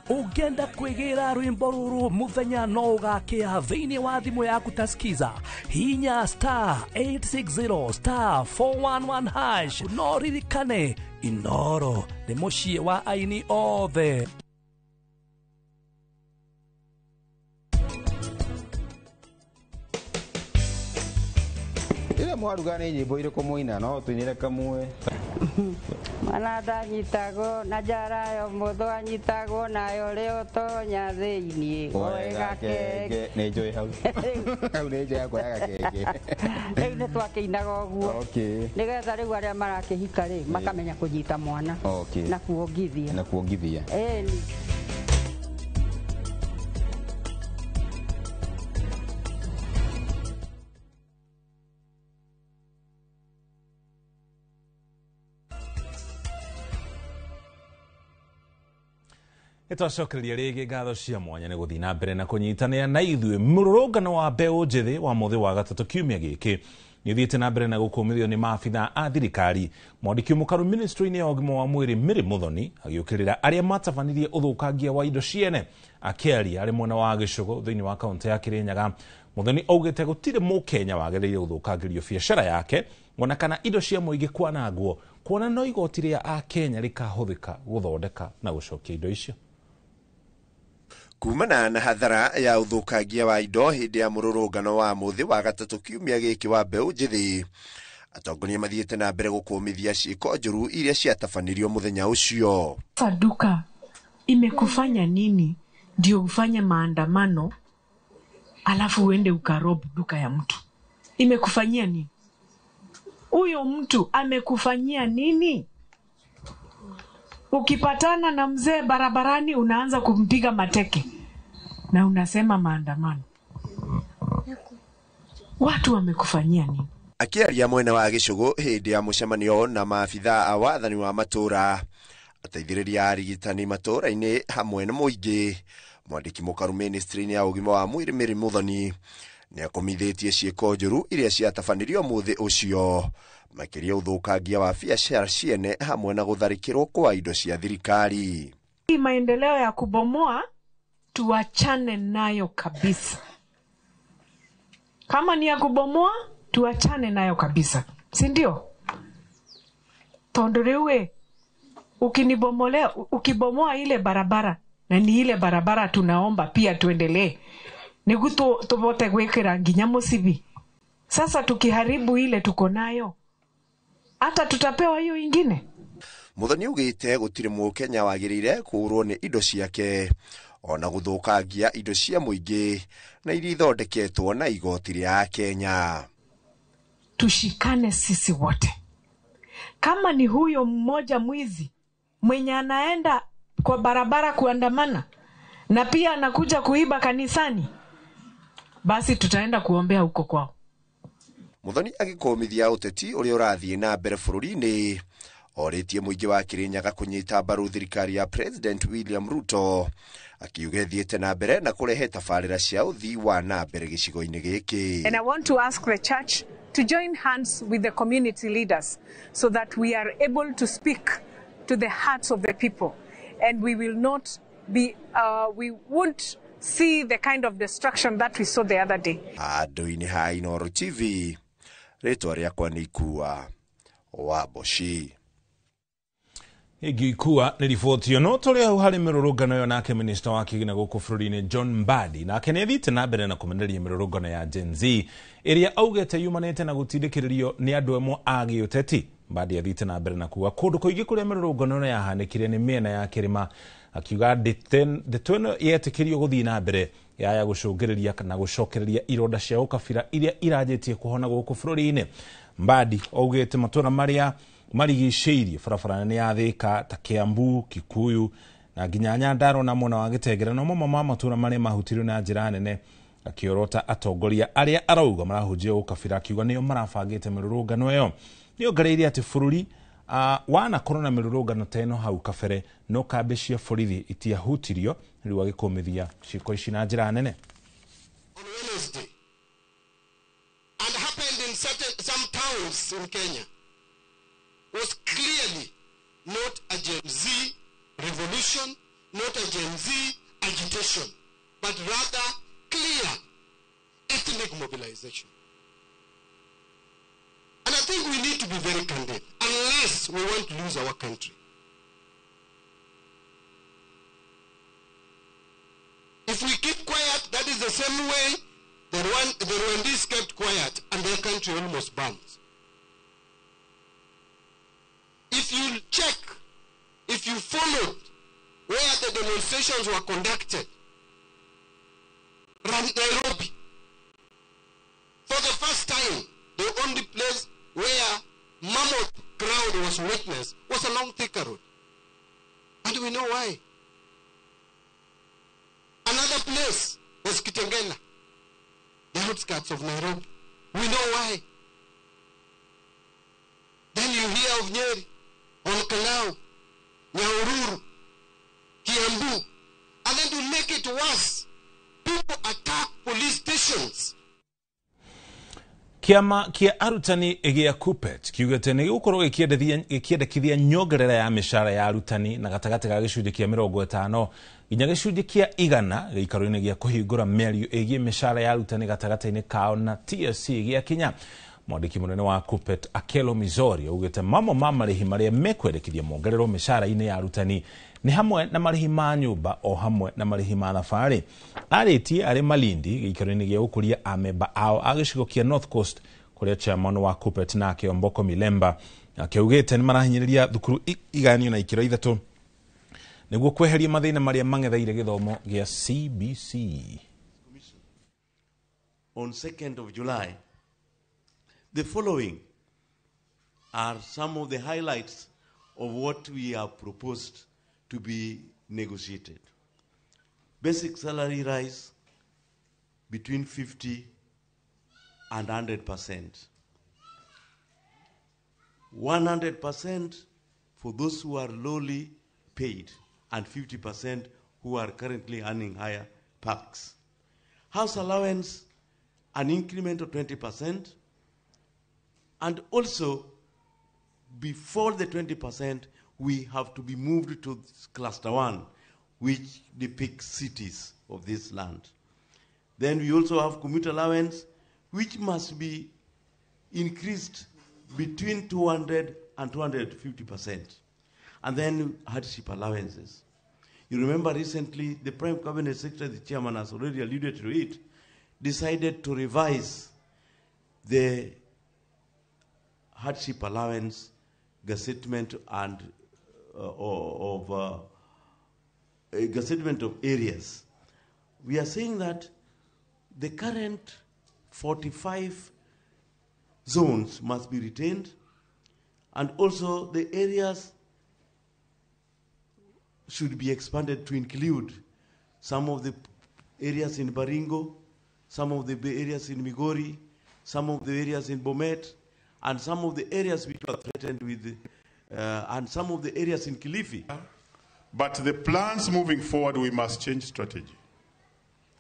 Ũngĩenda kwĩgĩra rwĩmbo rũrũ mũthenya no ũgakĩa thĩinĩ wa thimũ yaku ta Skiza, hinya star 860 star 411 hash. No ririkane Inoro nĩ mũciĩ wa aini othe. Ĩrĩa mwaruga nĩ nyĩmbo irĩkũ mũina no tũinĩre kamwe. Mwana ndanyitagwo na njara yo mũthũ anyitagwo nayo rĩo tonya thĩiniĩ oe gakenge. Nĩ njũĩ hau. Hau nĩ njũĩ yakwa ya gakenge. Rĩu nĩ twakĩinaga ũguo. Nĩgetha rĩu arĩa marakĩhika rĩ makamenya kũnyita mwana na kuongithia. Na kuongithia. Ĩni. Nĩtwacokereria rĩngĩ ngatho cia mwanya nĩ gũthiĩ na mbere na kũnyitanĩra na ithuĩ. Mũrũrũngano wa mbeũ njĩthĩ wa mũthĩ wa gatatũ kiumia gĩkĩ nĩ ũthiĩte na mbere na gũkũmithio nĩ maabitha a thirikari. Mwandĩki mũkaru ministry-inĩ ya ũgima wa mwĩrĩ Mary Muthoni agĩũkĩrĩra arĩa matabanirie ũthũkangia wa indo ciene. Akĩaria arĩ mwena wa Gĩcũgũ thĩinĩ wa kaũntĩ ya Kĩrĩnyaga, Muthoni augĩte gũtirĩ mũkenya wagĩrĩire gũthũkangĩrio biacara yake ona kana indo cia mũingĩ kwanangwo, kuona no igoti rĩa akenya rĩkahũthĩka gũthondeka na gũcokia indo icio. Kumana na hathara ya ũthũkangia wa indo hĩndĩ ya mũrũrũngano wa mũthĩ wa gatatũ kiumia gĩkĩ wa mbeũ njĩthĩ, atongoria mathiĩte na mbere gũkũmithia ciĩko njũru iria ciatabanirio mũthenya ũcio. Duka imekufanya nini ndio ufanye maandamano alafu uende ukarob duka ya mtu? Imekufanyia nini? Huyo mtu amekufanyia nini? Ukipatana na mzee barabarani unaanza kumpiga mateke na unasema maandamano. Watu wamekufanyia nini? Akĩaria mwena wa Gĩcũgũ hĩndĩ ya mũcemanio na maabitha a wathani wa matũra, ateithĩrĩria a arigitani matũra-inĩ hamwe na mũingĩ, mwandĩki mũkaru ministry-inĩ ya ũgima wa mwĩrĩ Mary Muthoni nĩakomithĩtie ciĩko njũru iria ciatabanirio mũthĩ ũcio, makĩria ũthũkangia wa biacara ciene hamwe na gũtharĩkĩrwo kwa indo cia thirikari. Hii maendeleo ya kubomoa tuachane nayo kabisa. Kama ni ya kubomoa tuachane nayo kabisa, si ndio? Tondu riu ukinibomolea, ukibomoa ile barabara, na ni ile barabara tunaomba pia tuendelee, niguo tuvote gwikira nginya musibi. Sasa tukiharibu ile tuko nayo, hata tutapewa hiyo ingine. Muthoni augĩte gũtirĩ mũkenya wagĩrĩire kũũrwo nĩ indo ciake ona gũthũkangia indo cia mũingĩ na iria ithondeketwo na igoti rĩa Kenya. Tushikane sisi wote. Kama ni huyo mmoja mwizi mwenye anaenda kwa barabara kuandamana na pia anakuja kuiba kanisani, basi tutaenda kuombea huko kwao. Muthoni agĩkũmithia ũteti ũrĩa ũrathiĩ na mbere bũrũri-inĩ, orĩtie mũingĩ wa Kĩrĩnyaga kũnyita mbaru thirikari ya President William Ruto, akiuga ĩthiĩte na mbere na kũrehe tabarĩra cia ũthii wa na mbere gĩcigo-inĩ gĩkĩ. And I want to ask the church to join hands with the community leaders so that we are able to speak to the hearts of the people, and we will not be we won't see the kind of destruction that we saw the other day. Andũ-inĩ ha Inooro TV, rĩtwa rĩakwa nĩ Ikua wa Mboci. Ĩngĩ Ikua nĩ riboti ĩyo. No tũrĩ hau harĩ mĩrũrũngano ĩyo, nake minista wa kĩgĩna gũkũ bũrũri-inĩ John Mbadi nake nĩ athiĩte na mbere na kũmenereria mĩrũrũngano ya Gen Z ĩrĩa augĩte yumanĩte na gũtindĩkĩrĩrio nĩ andũ amwe a gĩũteti. Mbadi athiĩte na mbere na kuga kũndũ kũingĩ kũrĩa mĩrũrũngano ĩno yahanĩkire nĩ mĩena ya kĩrĩma, akiuga ndeto ĩno yetĩkĩrio gũthiĩ na mbere yaya gũcũngĩrĩria kana gũcokereria ironda cia ũkabira iria iranjĩtie kũhona gũkũ bũrũri-inĩ. Mbadi augĩte matũra marĩa marigicĩirie barabara nene ya Thika ta Kiambu, Kikuyu na nginya Nyandarua na mwena wa Gĩtengera no mamwe ma matũra marĩa mahutirio na njĩra nene, akĩorota atongoria arĩa arauga marahunjia ũkabira, akiuga nĩo marabangĩte mĩrũrũngano ĩyo. Nĩongereire atĩ bũrũri wanakorwo na mĩrũrũngano ta ĩno hau kabere, no kambĩ cia borithi itiahutirio, rĩu agĩkũmithia ciĩko ici na njĩra nene. On Wednesday, and happened in some towns in Kenya, was clearly not a Gen Z revolution, not a Gen Z agitation, but rather clear ethnic mobilization. And I think we need to be very candid, unless we want to lose our country. If we keep quiet, that is the same way the Rwandese kept quiet and their country almost burns. If you check, if you followed where the demonstrations were conducted, Nairobi, for the first time, the only place where mammoth crowd was witnessed was along Thika Road. And we know why. Another place was Kitengela, the outskirts of Nairobi. We know why. Then you hear of Nyeri, Olkalau, Nyahururu, Kiambu. And then to make it worse, people attack police stations. Kĩama kĩa arutani gĩa KUPPET kiugĩte nĩ gĩgũkorwo gĩkĩendekithia nyongerera ya mĩcara ya arutani na gatagatĩ ga gĩcunjĩ kĩa 50 nginya gĩcunjĩ kĩa 100 gĩikaro-inĩ gĩa kũhingũra mĩario ĩgiĩ mĩcara ya arutani gatagatĩ-inĩ kao na TSC gĩakinya. Mwandĩki mũnene wa KUPPET Akelo Mizori augĩte mamwe ma marĩhi marĩa mekwendekithia mongererwo mĩcara-inĩ ya arutani nĩ hamwe na marĩhi ma nyũmba o hamwe na marĩhi ma thabarĩ. Arĩtie arĩ Malindi gĩikaro-inĩ gĩa gũkũria amemba ao a gĩcigo kĩa North Coast kũrĩa chairman wa KUPPET nake Omboko Milemba akĩugĩte nĩ marahinyĩrĩria thukuru igayanio na ikĩro 3 nĩguo kweheria mathĩna marĩa mang'etheire gĩthomo gĩa CBC. On 2nd of July, the following are some of the highlights of what we have proposed to be negotiated. Basic salary rise between 50 and 100%. 100% for those who are lowly paid and 50% who are currently earning higher perks. House allowance, an increment of 20%, and also before the 20%, we have to be moved to cluster 1, which depicts cities of this land. Then we also have commute allowance, which must be increased between 200 and 250%. And then hardship allowances. You remember recently, the Prime Cabinet Secretary, the chairman has already alluded to it, decided to revise the hardship allowance gazettement and gazettement of areas. We are saying that the current 45 zones must be retained, and also the areas should be expanded to include some of the areas in Baringo, some of the areas in Migori, some of the areas in Bomet, and some of the areas which are threatened with, and some of the areas in Kilifi. But the plans moving forward, we must change strategy.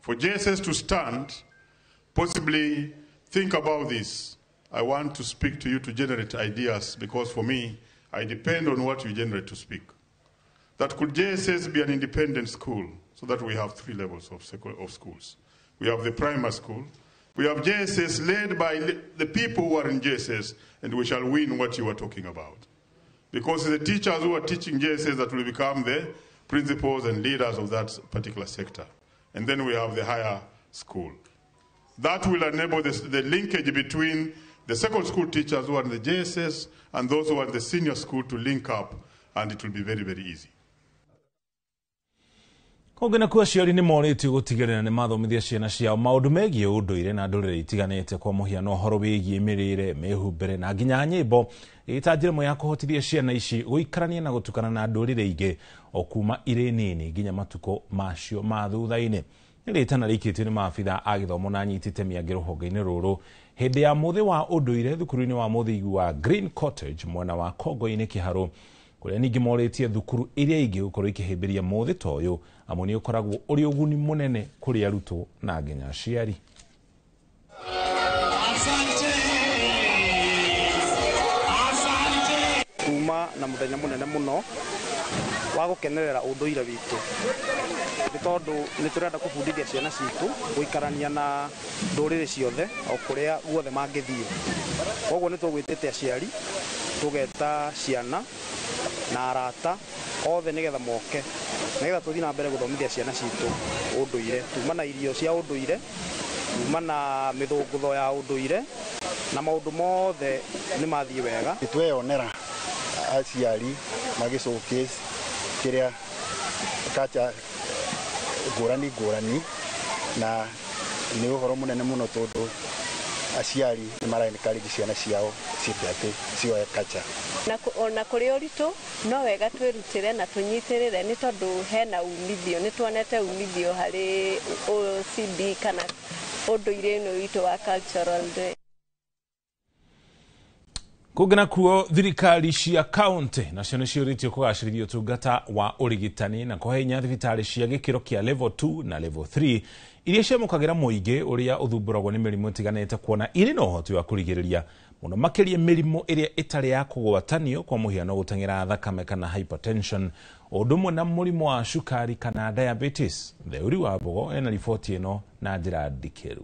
For JSS to stand, possibly think about this. I want to speak to you to generate ideas, because for me, I depend on what you generate to speak. That could JSS be an independent school, so that we have 3 levels of schools. We have the primary school, we have JSS led by the people who are in JSS, and we shall win what you are talking about. Because the teachers who are teaching JSS that will become the principals and leaders of that particular sector. And then we have the higher school. That will enable the linkage between the second school teachers who are in the JSS and those who are in the senior school to link up, and it will be very, very easy. Kũngĩ nakuo aciari nĩ morĩtio gũtigĩrĩra nĩ mathomithia ciana ciao maũndũ megiĩ ũndũire na ndũrĩrĩ itiganĩte, kwa mũhiano ũhoro wĩgiĩ mĩrĩre, mĩhumbĩre na nginya nyĩmbo, ĩta njĩra ĩmwe ya kũhotithia ciana ici gũikarania na gũtukana na ndũrĩrĩ ingĩ o kuma irĩ nini nginya matukũ macio ma thutha-inĩ. Nĩ rĩtana rĩikĩtio nĩ maabitha a gĩthomo na anyiti itemi angĩ rũhonge-inĩ rũrũ hĩndĩ ya mũthĩ wa ũndũire thukuru-inĩ wa mũthingi wa Green Cottage mwena wa Kongo-inĩ Kĩharũ, kũrĩa ningĩ morĩtie thukuru iria ingĩ gũkorwo ikĩhĩmbĩria mũthĩ ta ũyũ, amu nĩ ũkoragwo ũrĩ ũguni mũnene kũrĩ arutwo na nginya aciari. Kuma na mũthenya mũnene mũno wa gũkenerera ũndũire witũ, nĩ tondũ nĩ tũrenda kũbundithia ciana citũ gũikarania na ndũrĩrĩ ciothe o kũrĩa guothe mangĩthiĩ. Koguo nĩ tũgwĩtĩte aciari, tũgeta ciana na arata othe nĩgetha moke, nĩgetha tũthiĩ na mbere gũthomithia ciana citũ ũndũire, tuma na irio cia ũndũire, tuma na mĩthũngũtho ya ũndũire, na maũndũ mothe nĩ mathiĩ wega. Nĩ tweyonera aciari magĩ showcase kĩrĩa kacha ngũrani ngũrani, na nĩ ũhoro mũnene mũno tondũ aciari nĩ mara encourage ciana ciao ciĩke atĩ cioe kacha. Ona kũrĩ ũritũ no wega twĩrutĩre na tũnyitĩrĩre, nĩ tondũ hena umithio, nĩ tuonete umithio harĩ OCB kana ũndũire ũyũ witũ wa cultural day. Kũngĩ nakuo thirikari cia kaunti nacio nĩ ciũrĩtio kũgacĩrithia ũtungata wa ũrigitani na kũhe hinya thibitarĩ cia gĩkĩro kĩa level 2 na level 3 iria ciamũkagĩra mũingĩ ũrĩa ũthumbũragwo nĩ mĩrimũ ĩtiganĩte, kuona irĩ na ũhoti wa kũrigĩrĩria mũno makĩria mĩrimũ ĩrĩa ĩtarĩ ya kũgwatanio, kwa mũhiano gũteng'era thakame kana hypertension, ũndũ ũmwe na mũrimũ wa cukari kana diabetes. Theuri wa Mbogo ena riboti ĩno na njĩra ndikĩru.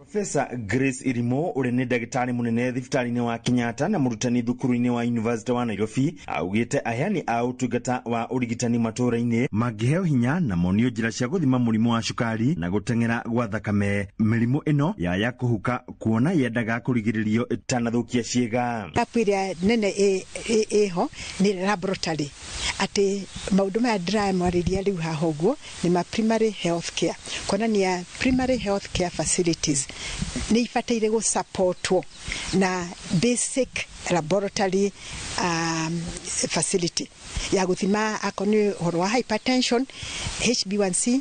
Profesa Grace Irimo ũrĩa nĩ ndagĩtarĩ mũnene thibitarĩ-inĩ wa Kenyatta na mũrutani thukuru-inĩ wa University wa Nairobi augĩte aheani a ũtungata wa ũrigitani matũũra-inĩ mangĩheo hinya na monio njĩra cia gũthima mũrimũ wa cukari na gũteng'era gwa thakame, mĩrimũ ĩno yaya kũhuka kuona yendaga kũrigĩrĩrio ĩtanathũkia ciĩga. Gap ĩrĩa nene ĩho nĩ laboratory, atĩ maũndũ maya ndĩramwarĩria rĩu haha ũguo nĩ ma primary health care, kuonania primary health care facilities nĩ ibataire gũsupportwo na basic laboratory facility ya gũthima akorwo nĩ ũhoro wa hypertension, HbA1c,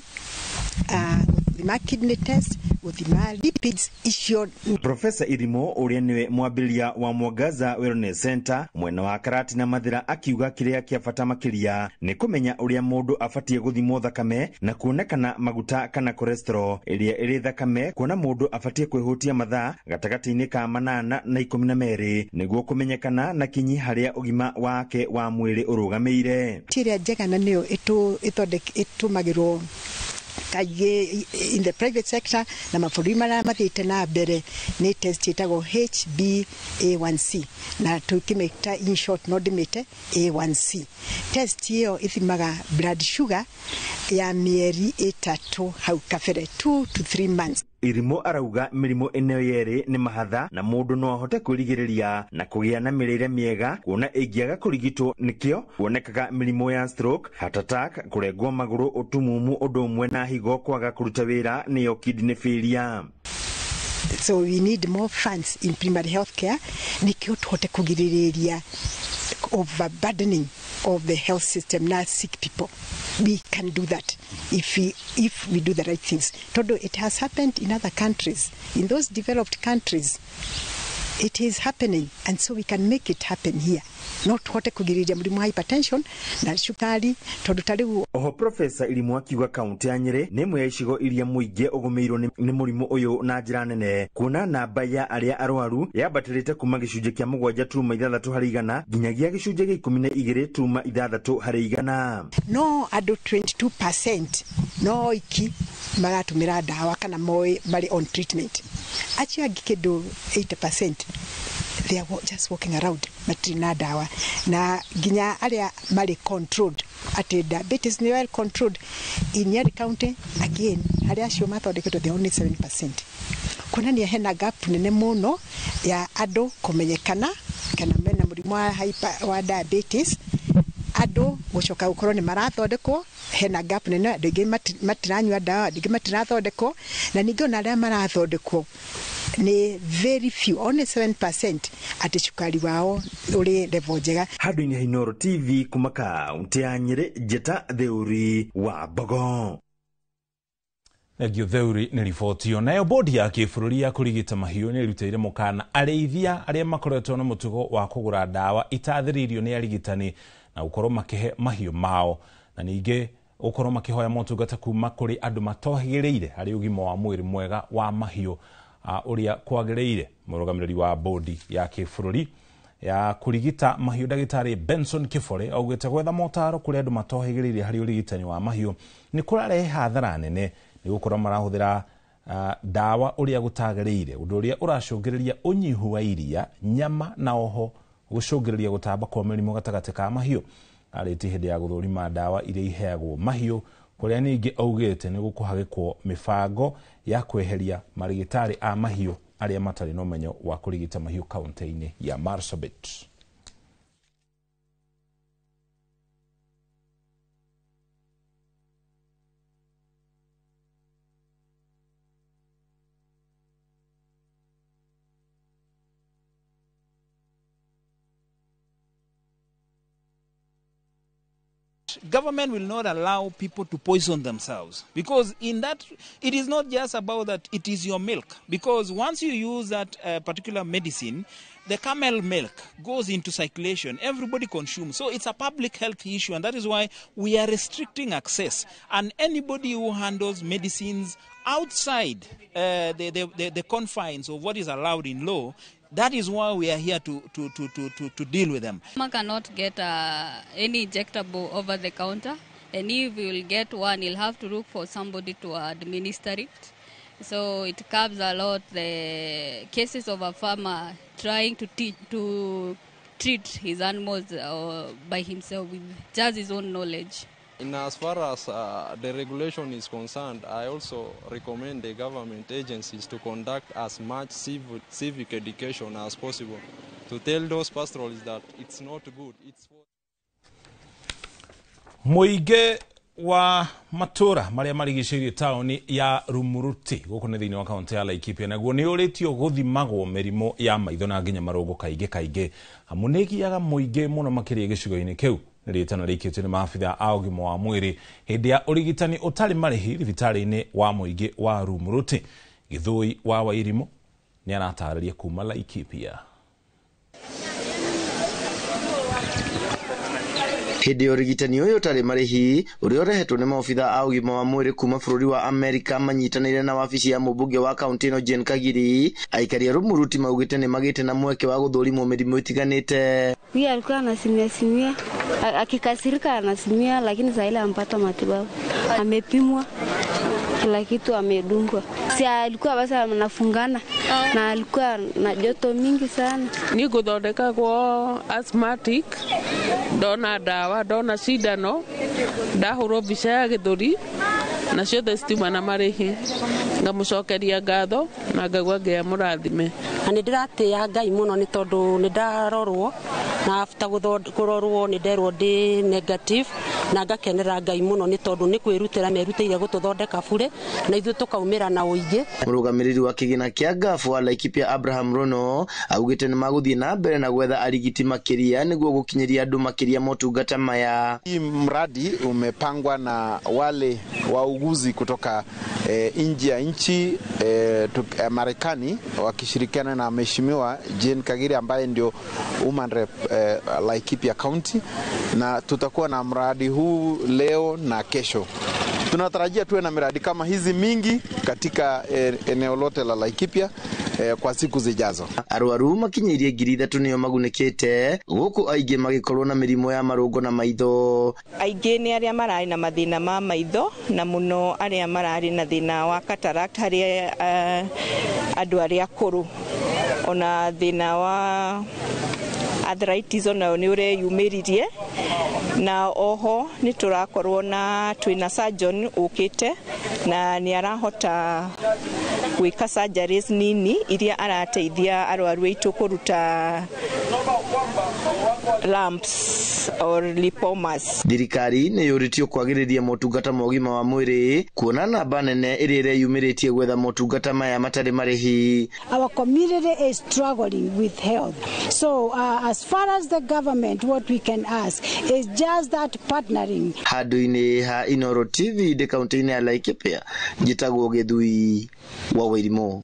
gũthima kidney test, gũthima lipids icio. Profesa Irimo ũrĩa nĩwe mwambĩrĩria wa Mwangaza Wellness Center mwena wa Karati na Mathira akiuga kĩrĩa kĩa bata makĩria nĩ kũmenya ũrĩa mũndũ abatiĩ gũthimwo thakame na kuonekana maguta kana cholesterol ĩrĩa ĩrĩ thakame, kuona mũndũ abatiĩ kwĩhutia mathaa gatagatĩ-inĩ ka 8 na 12 nĩguo kũmenyekana na kinyi harĩa ũgima wake wa mwĩrĩ ũrũgamĩire. Ti ĩrĩa njega na nĩyo ĩtũmagĩrwo kaingĩ in the private sector na mabũrũri marĩa mathiĩte na mbere nĩ test ĩtagwo HbA1c, na tũkĩmĩta in short no ndĩmĩte A1C. Test ĩyo ĩthimaga blood sugar ya mĩeri 3 hau kabere, 2 to 3 months. Irimo arauga mĩrimũ ĩno yerĩ nĩ mahatha na mũndũ no ahote kwĩrigĩrĩria na kũgĩa na mĩrĩre mĩega, kuona ĩngĩaga kũrigitwo nĩkĩo kuonekaga mĩrimũ ya stroke, heart attack, kũrengwo magũrũ, ũtumumu ũndũ ũmwe na higo kwaga kũruta wĩra nĩyo kidney failure. So we need more funds in primary health care nĩkĩo tũhote kũgirĩrĩria overburdening of the health system na sick people. We can do that if we do the right things. Todo it has happened in other countries. In those developed countries, it is happening, and so we can make it happen here. Not tuhote kugiriria mũrimũ wa hypertension na cukari tondu ta rĩu. Oho Profesa Irimo akiuga kaunti ya Nyeri nĩ ĩmwe ya icigo iria mũingĩ ũgũmĩirwo nĩ mũrimũ ũyũ na njĩra nene, kuona namba ya arĩa arwaru yambatĩrĩte kuma gĩcunjĩ kĩa 7.6 harĩ igana nginyagia gĩcunjĩ gĩa 12.6 harĩ igana. No andũ 22% no iki maratũmĩra ndawa kana moĩ marĩ on treatment, acio angĩ kĩndũ 80% they are just walking around matirĩ na ndawa, na nginya arĩa marĩ controlled atĩ diabetes nĩ well controlled in Nyeri County again arĩa acio mathondeketwo they only 7%, kuonania hena gap nene mũno ya andũ kũmenyekana kana mena mũrimũ wa diabetes, andũ gũcoka gũkorwo nĩ marathondekwo, hena gap nene, andũ aingĩ matiranyua ndawa, andũ aingĩ matirathondekwo, na ningĩ ona arĩa marathondekwo ni very few, only 7% atĩ cukari wao ũrĩ level njega. Handũ-inĩ ha Inooro TV kuma kaunti ya Nyeri, Njĩta Theuri wa Mbogo. Thengio Theuri nĩ riboti ĩyo. Nayo bodi ya kĩbũrũri ya kũrigita mahiũ nĩ ĩrutĩire mũkana arĩithia arĩa makoretwo na mũtugo wa kũgũra ndawa itathĩrĩirio nĩ arigitani na gũkorwo makĩhe mahiũ mao, na ningĩ gũkorwo makĩhoya motungata kuma kũrĩ andũ matohĩgĩrĩire harĩ ũgima wa mwĩrĩ mwega wa mahiũ ũrĩa kwagĩrĩire. Mũrũgamĩrĩri wa bodi ya kĩbũrũri ya kũrigita mahiũ ndagĩtarĩ Benson Kĩbore augĩte gwetha motaro kũrĩ andũ matohĩgĩrĩire harĩ ũrigitani wa mahiũ nĩ kũrarehe hathara nene nĩ gũkorwo marahũthĩra ndawa ũrĩa gũtagĩrĩire, ũndũ ũrĩa ũracũngĩrĩria ũnyihu wa iria, nyama na oho gũcũngĩrĩria gũtamba kwa mĩrimũ gatagatĩ ka mahiũ. Arĩtie hĩndĩ ya gũthũrima ndawa iria iheagwo mahiũ, kũrĩa ningĩ augĩte nĩ gũkũhagĩkwo mĩbango ya kweheria marigĩtarĩ a mahiũ arĩa matarĩ na ũmenyo wa kũrigita mahiũ kaunti-inĩ ya Marsabit. Government will not allow people to poison themselves, because in that it is not just about that, it is your milk, because once you use that particular medicine, the camel milk goes into circulation, everybody consumes. So it's a public health issue, and that is why we are restricting access. And anybody who handles medicines outside the confines of what is allowed in law, that is why we are here to deal with them. Farmer cannot get any injectable over the counter, and if he will get one, he'll have to look for somebody to administer it. So it covers a lot the cases of a farmer trying to treat his animals by himself with just his own knowledge. In as far as the regulation is concerned, I also recommend the government agencies to conduct as much civic education as possible to tell those pastoralists that it's not good. It's for... Muige wa matura maria marigicĩirie taũni ya Rumuruti gũkũ nĩ thĩinĩ wa kaunti ya Laikipia naguo nĩ ũrĩtio gũthimagwo mĩrimũ ya maitho na nginya marũngo kaingĩ kaingĩ amu nĩ ĩgiaga mũingĩ mũno makĩria gĩcigo-inĩ kĩu. Rĩtana rĩikĩtio nĩ maabitha a ũgima wa mwĩrĩ hĩndĩ ya ũrigitani ũtarĩ marĩhi thibitarĩ-inĩ wa mũingĩ wa Rumuruti. Gĩthũi wa Wairimũ nĩ aratarĩria kuma Laikipia. Hĩndĩ ya ũrigitani ũyũ ũtarĩ marĩhi ũrĩa ũrehetwo nĩ maobitha a ũgima wa mwĩrĩ kuma bũrũri wa Amerika manyitanĩire na wabici ya mũmbunge wa kaunti ĩno Jane Kagiri, aikari a Rumuruti maugĩte nĩ magĩte na mweke wa gũthũrimwo mĩrimũ ĩtiganĩte. Huyu alikuwa anasimia simia, akikasirika anasimia, lakini saa ile ampata matibabu, amepimwa kila kitu, amedungwa. Si alikuwa basi anafungana na alikuwa na joto mingi sana. Ni guthondekagwo asthmatic, ndona ndawa, ndona cindano, ndahũrwo mbica ya gĩthũri na ciothe citima na marĩhi. Ngamucokeria ngatho na ngaigua Ngai amũrathime. Na nĩ ndĩratĩĩa Ngai mũno nĩ tondũ nĩ ndarorwo na after kũrorwo nĩ nderwo ndĩ negative na ngakenera Ngai mũno nĩ tondũ nĩ kwĩrutĩra merutĩire gũtũthondeka bure na ithuĩ tũkaumĩra na ũingĩ. Mũrũgamĩrĩri wa kĩgĩna kĩa Ngabu wa Laikipia Abraham Rono augĩte nĩ magũthiĩ na mbere na gwetha arigiti makĩria nĩguo gũkinyĩria andũ makĩria motungata maya. Hii mradi umepangwa na wale wauguzi kutoka nje ya nchi Marekani wakishirikiana na Mheshimiwa Jane Kagiri ambaye ndio woman rep Laikipia County, na tutakuwa na mradi huu leo na kesho. Tunatarajia tuwe na miradi kama hizi mingi katika eneo lote la Laikipia kwa siku zijazo. Arwaru makinyĩirie 3,000 nĩo magunĩkĩte gũkũ aingĩ magĩkorwo na mĩrimũ ya marũngo na maitho. Aingĩ nĩ arĩa mararĩ na mathĩna ma maitho na mũno arĩa mararĩ na thĩna wa cataract harĩ andũ arĩa akũrũ, ona thĩna wa arthritis onayo nĩ ũreyumĩririe, na oho nĩ tũrakorwo na twĩna surgeon ũkĩte na nĩ arahota gwĩka surgeries nini iria arateithia arwaru aitũ kũruta lumps or lipomas. Thirikari nĩ yũrĩtio kwagĩrĩria motungata ma ũgima wa mwĩrĩ kuona namba nene ĩrĩa ĩreyumĩrĩtie gwetha motungata maya matarĩ marĩhi. Our community is struggling with health. So as far as the government, what we can ask is just that partnering. Handũ-inĩ ha Inoro TV ndĩ kaunti-inĩ ya Laikipia, njĩtagwo Gĩthui wa Wairimũ.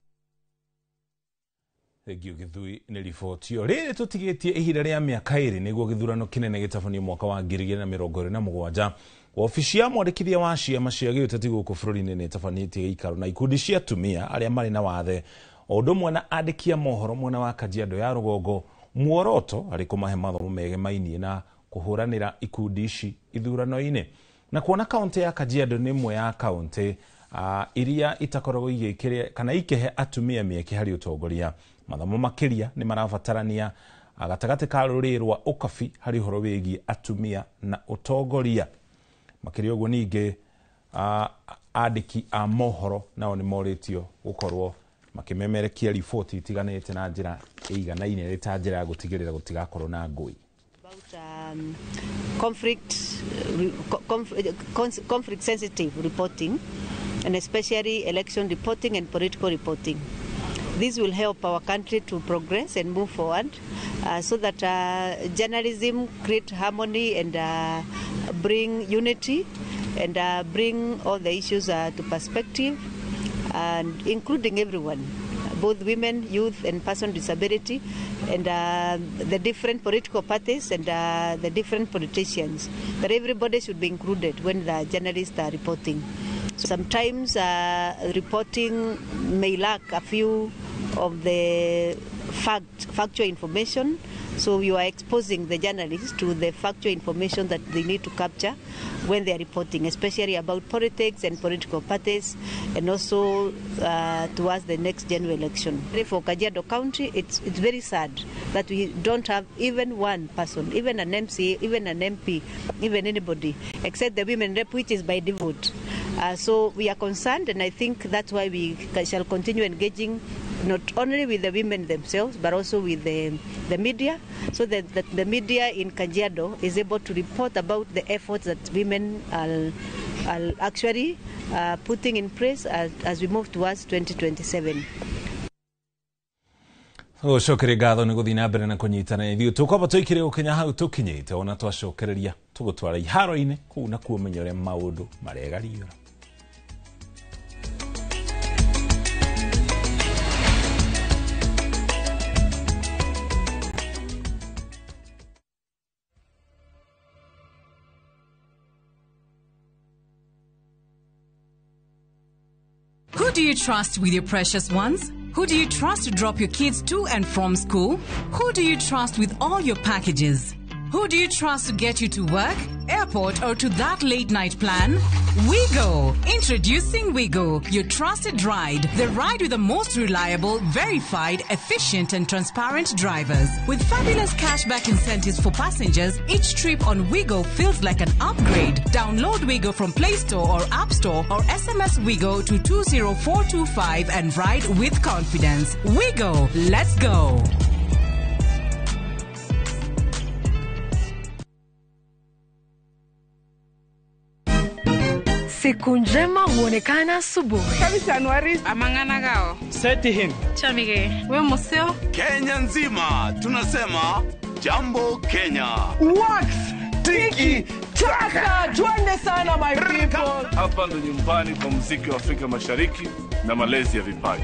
Thengio Gĩthui nĩ riboti ĩyo. Rĩrĩ tũtigĩtie ihinda rĩa mĩaka 2 nĩguo gĩthurano kĩnene gĩtabanio mwaka wa 2027. Wabici ya mwandĩkithia wa ciama cia gĩũteti gũkũ bũrũri-inĩ nĩ ĩtabanĩtie gĩikaro na ikundi cia atumia arĩa marĩ na wathe o ũndũ ũmwe na andĩki a mohoro mwena wa Kajiado ya rũgongo, muoroto arĩ kũmahe mathomo megemainie na kũhũranĩra ikundi ici ithurano-inĩ. Na kuona kaunti ya Kajiado nĩ ĩmwe ya kaunti iria itakoragwo igĩkĩria kana ikĩhe atumia mĩeke harĩ ũtongoria, mathomo makĩria nĩ marabatarania gatagatĩ ka rũrĩrĩ rwa ũkabi harĩ ũhoro wĩgiĩ atumia na ũtongoria. Makĩria ũguo ningĩ andĩki a mohoro nao nĩ morĩtio gũkorwo makĩmemerekia riboti itiganĩte na njĩra ĩiganaine ĩrĩ ta njĩra ya gũtigĩrĩra gũtigakorwo na ngũĩ. Conflict sensitive reporting, and especially election reporting and political reporting. This will help our country to progress and move forward, so that journalism create harmony and bring unity and bring all the issues to perspective, and including everyone, both women, youth, and person with disability, and the different political parties and the different politicians. That everybody should be included when the journalists are reporting. Sometimes reporting may lack a few of the factual information, so you are exposing the journalists to the factual information that they need to capture when they are reporting, especially about politics and political parties, and also towards the next general election. For Kajiado County, it's very sad that we don't have even one person, even an MCA, even an MP, even anybody, except the women rep, which is by default. So we are concerned, and I think that's why we shall continue engaging not only with the women themselves, but also with the media, so that the media in Kajiado is able to report about the efforts that women are actually putting in place as we move towards 2027. Tũgũcokeria ngatho nĩ gũthiĩ na mbere na kũnyitana ithuĩ tũkwamba tũikire gũkinya hau tũkinyĩte ona twacokereria tũgũtwara iharo-inĩ kũu nakuo ũmenye ũrĩa maũndũ maregariũra. Who do you trust with your precious ones? Who do you trust to drop your kids to and from school? Who do you trust with all your packages? Who do you trust to get you to work, airport, or to that late night plan? Wigo! Introducing Wigo, your trusted ride. The ride with the most reliable, verified, efficient, and transparent drivers. With fabulous cashback incentives for passengers, each trip on Wigo feels like an upgrade. Download Wigo from Play Store or App Store or SMS Wigo to 20425 and ride with confidence. Wigo, let's go! Siku njema huonekana asubuhi. Januari amangana gao. Seti him. Chamige. We museo. Kenya nzima tunasema Jambo Kenya. Wax tiki taka. Twende sana my people. Hapa ndo nyumbani kwa muziki wa Afrika Mashariki na malezi ya vipaji.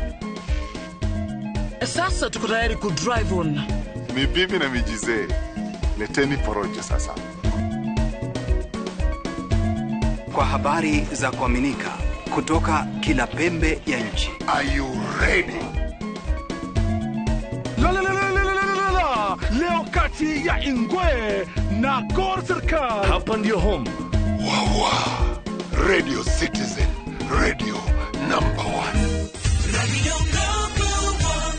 Sasa tuko tayari ku drive on. Ni bibi na mijizee. Leteni porojo sasa. Kwa habari za kuaminika kutoka kila pembe ya nchi. Are you ready? La la la la la la la. Leo kati ya Ingwe na Gor Serikal. Hapa ndio home. Wawa. Radio Citizen, radio number 1. Radio number 1.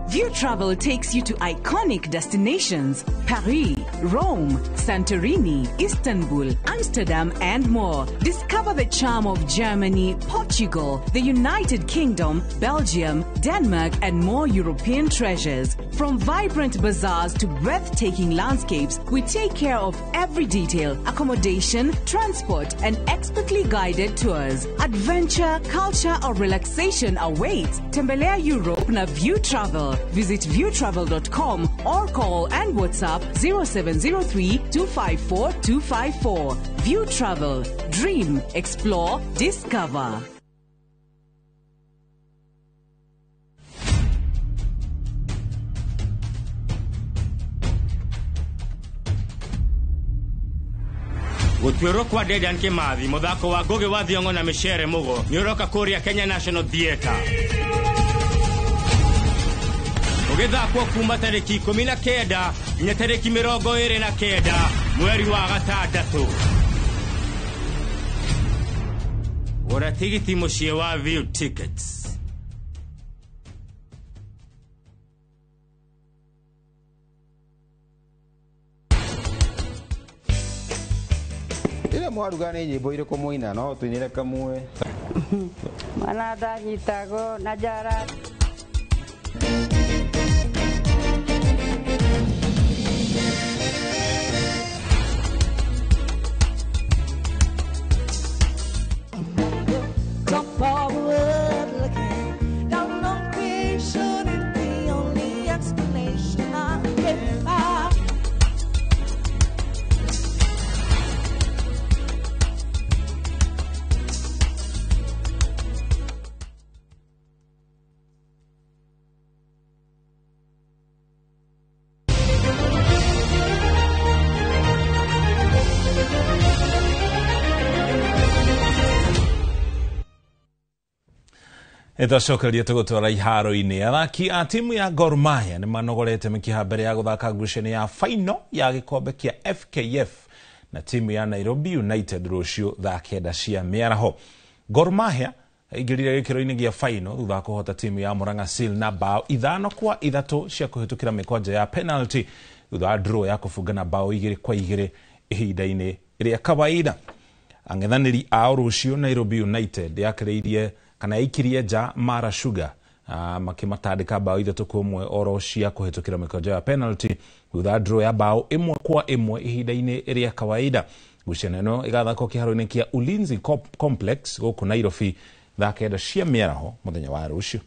View Travel takes you to iconic destinations: Paris, Rome, Santorini, Istanbul, Amsterdam, and more. Discover the charm of Germany, Portugal, the United Kingdom, Belgium, Denmark, and more European treasures. From vibrant bazaars to breathtaking landscapes, we take care of every detail: accommodation, transport, and expertly guided tours. Adventure, culture, or relaxation awaits. Tembelea Europe na View Travel. Visit viewtravel.com or call and WhatsApp 0703 254 254. View Travel. Dream, explore, discover. Gũtuĩrwo kwa Dedan Kimathi mũthako wa Ngugi wa Thiong'o na Micere Mugo nĩ ũroka kũrĩa Kenya National Theatre. Ũgĩthakwo kuma tarĩki 19 nginya tarĩki 29 mweri wa gatandatũ. Gũra tigiti mũciĩ wa View Tickets. Ĩrĩa mwaruga nĩ nyĩmbo irĩkũ mũina no tũinĩre kamwe. Mwana ndanyitagwo na njara. Top of the world looking down on creation and the only explanation I can find. Nĩtwacokeria tũgũtwara iharo-inĩ. Athaki a timu ya Gor Mahia nĩ manogorete mĩkiha mbere ya gũthaka ngucanio ya final ya gĩkombe kĩa FKF na timu ya Nairobi United rũciũ thaa 9 cia mĩaraho. Gor Mahia aingĩrire gĩkĩro-inĩ gĩa final thutha wa kũhota timu ya Murang'a Seal na bao 5-3 cia kũhĩtũkĩra mĩkwanja ya penalty thutha wa draw ya kũbungana bao 2-2 ihinda-inĩ rĩa kawaida. Ang'ethanĩri ao rũciũ Nairobi United yakĩrĩirie kana yaikirie nja Mara Sugar makĩmatandĩka bao 3-1 oro cia kũhĩtũkĩra mĩkwanja ya penalty thutha wa draw ya bao 1-1 ihinda-inĩ rĩa kawaida. Ngucanio ĩno ĩgathakwo kĩharo-inĩ kĩa Ulinzi Complex gũkũ Nairobi thaa 9 cia mĩaraho mũthenya wa rũciũ.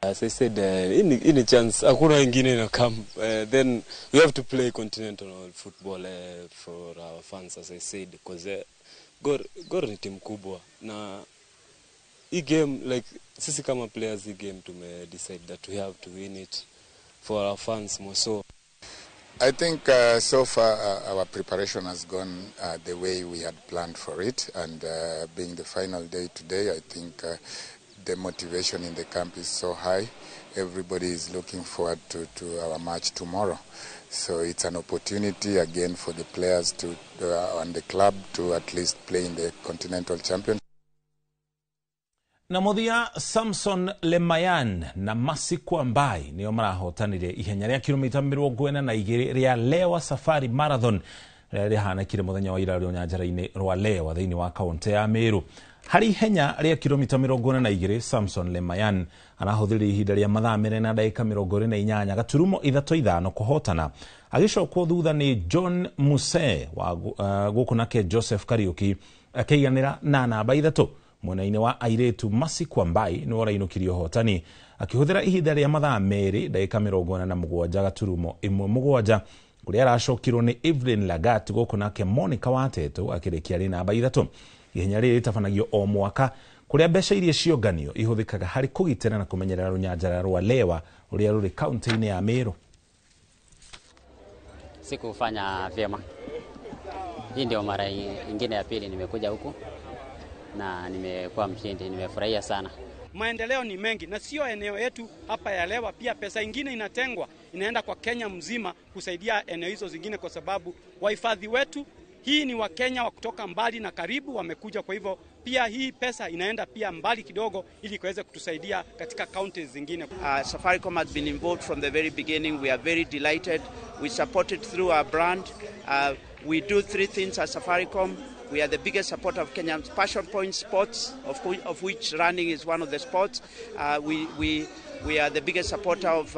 As I said, in a chance, hakuna ingine ina come. Then we have to play continental football for our fans, as I said, because Gor ni timu kubwa. Na hii game, like sisi kama players, hii game tume decide that we have to win it for our fans more so. I think so far our preparation has gone the way we had planned for it, and being the final day today, I think the motivation in the camp is so high. Everybody is looking forward to our match tomorrow. So it's an opportunity again for the players to and the club to at least play in the Continental Championship. Na muthia Samson Lemayan na Masiku Ambai nio marahotanire ihenya rĩa kilomita 42 rĩa Lewa Safari Marathon rĩrĩa rĩhanĩkire mũthenya wa ira rũnyanjara-inĩ rwa Lewa thĩinĩ wa kaunti ya Meru. Harĩ ihenya rĩa kilomita 42 Samson Lemayan arahũthĩrire ihinda rĩa mathaa 4 na ndagĩka 28.35 kũhotana, agĩcokwo thutha nĩ John Muse wa gũkũ nake Joseph Kariuki akĩiganĩra na namba 3. Mwena-inĩ wa airĩtu Masiku Ambai nĩwe ũrainũkirie ũhotani akĩhũthĩra ihinda rĩa mathaa 2 ndagĩka 47.17 kũrĩa aracokirwo nĩ Evelyn Lagat gũkũ nake Monica Watetu akĩrĩkia arĩ namba 3. Ihenya rĩrĩ rĩtabanagio o mwaka kũrĩa mbeca iria cionganio ihũthĩkaga harĩ kũgitĩra na kũmenyerera rũnyanjara rwa Lewa rũrĩa rũrĩ kaunti-inĩ ya Meru. Sikufanya vyema. Hii ndio mara ingine ya pili nimekuja huku na nimekuwa mshindi, nimefurahia sana. Maendeleo ni mengi na sio eneo yetu hapa ya Lewa, pia pesa ingine inatengwa inaenda kwa Kenya mzima kusaidia eneo hizo zingine, kwa sababu wahifadhi wetu hii ni Wakenya wa kutoka mbali na karibu wamekuja, kwa hivyo pia hii pesa inaenda pia mbali kidogo ili kuweza kutusaidia katika counties zingine. Safaricom has been involved from the very beginning. We are very delighted. We support it through our brand. We do three things at Safaricom. We are the biggest supporter of Kenya's passion point sports, of which running is one of the sports. We are the biggest supporter of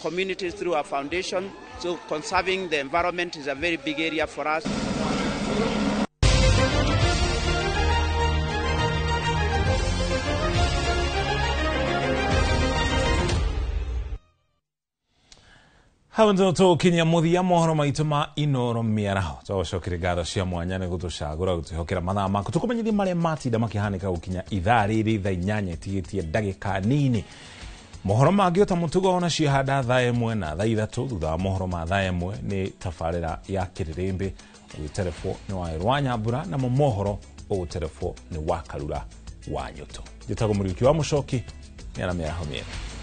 communities through our foundation. So conserving the environment is a very big area for us. Hau ndio tũkinyia mũthia mohoro maitũ ma Inoro mĩaraho. Twagũcokeria ngatho cia mwanya nĩ gũtũcagũra gũtwĩhokera mathaa maku tũkũmenyithie marĩa matinda makĩhanĩka gũkinya ithaa rĩrĩ thaa 8 ĩtigĩtie ndagĩka nini. Mohoro mangĩ ota mũtugo ona ciahanda thaa 1 na thaa 3. Thutha wa mohoro ma thaa 1 nĩ tabarĩra ya kĩrĩrĩmbĩ ũgĩterebwo nĩ Wawerũ wa Nyambura, namo mohoro ũgũterebwo nĩ Wakarura wa Nyũtũ. Njĩtagwo Mũriũki wa Mũcoki, nĩ ara mĩaraho mĩega.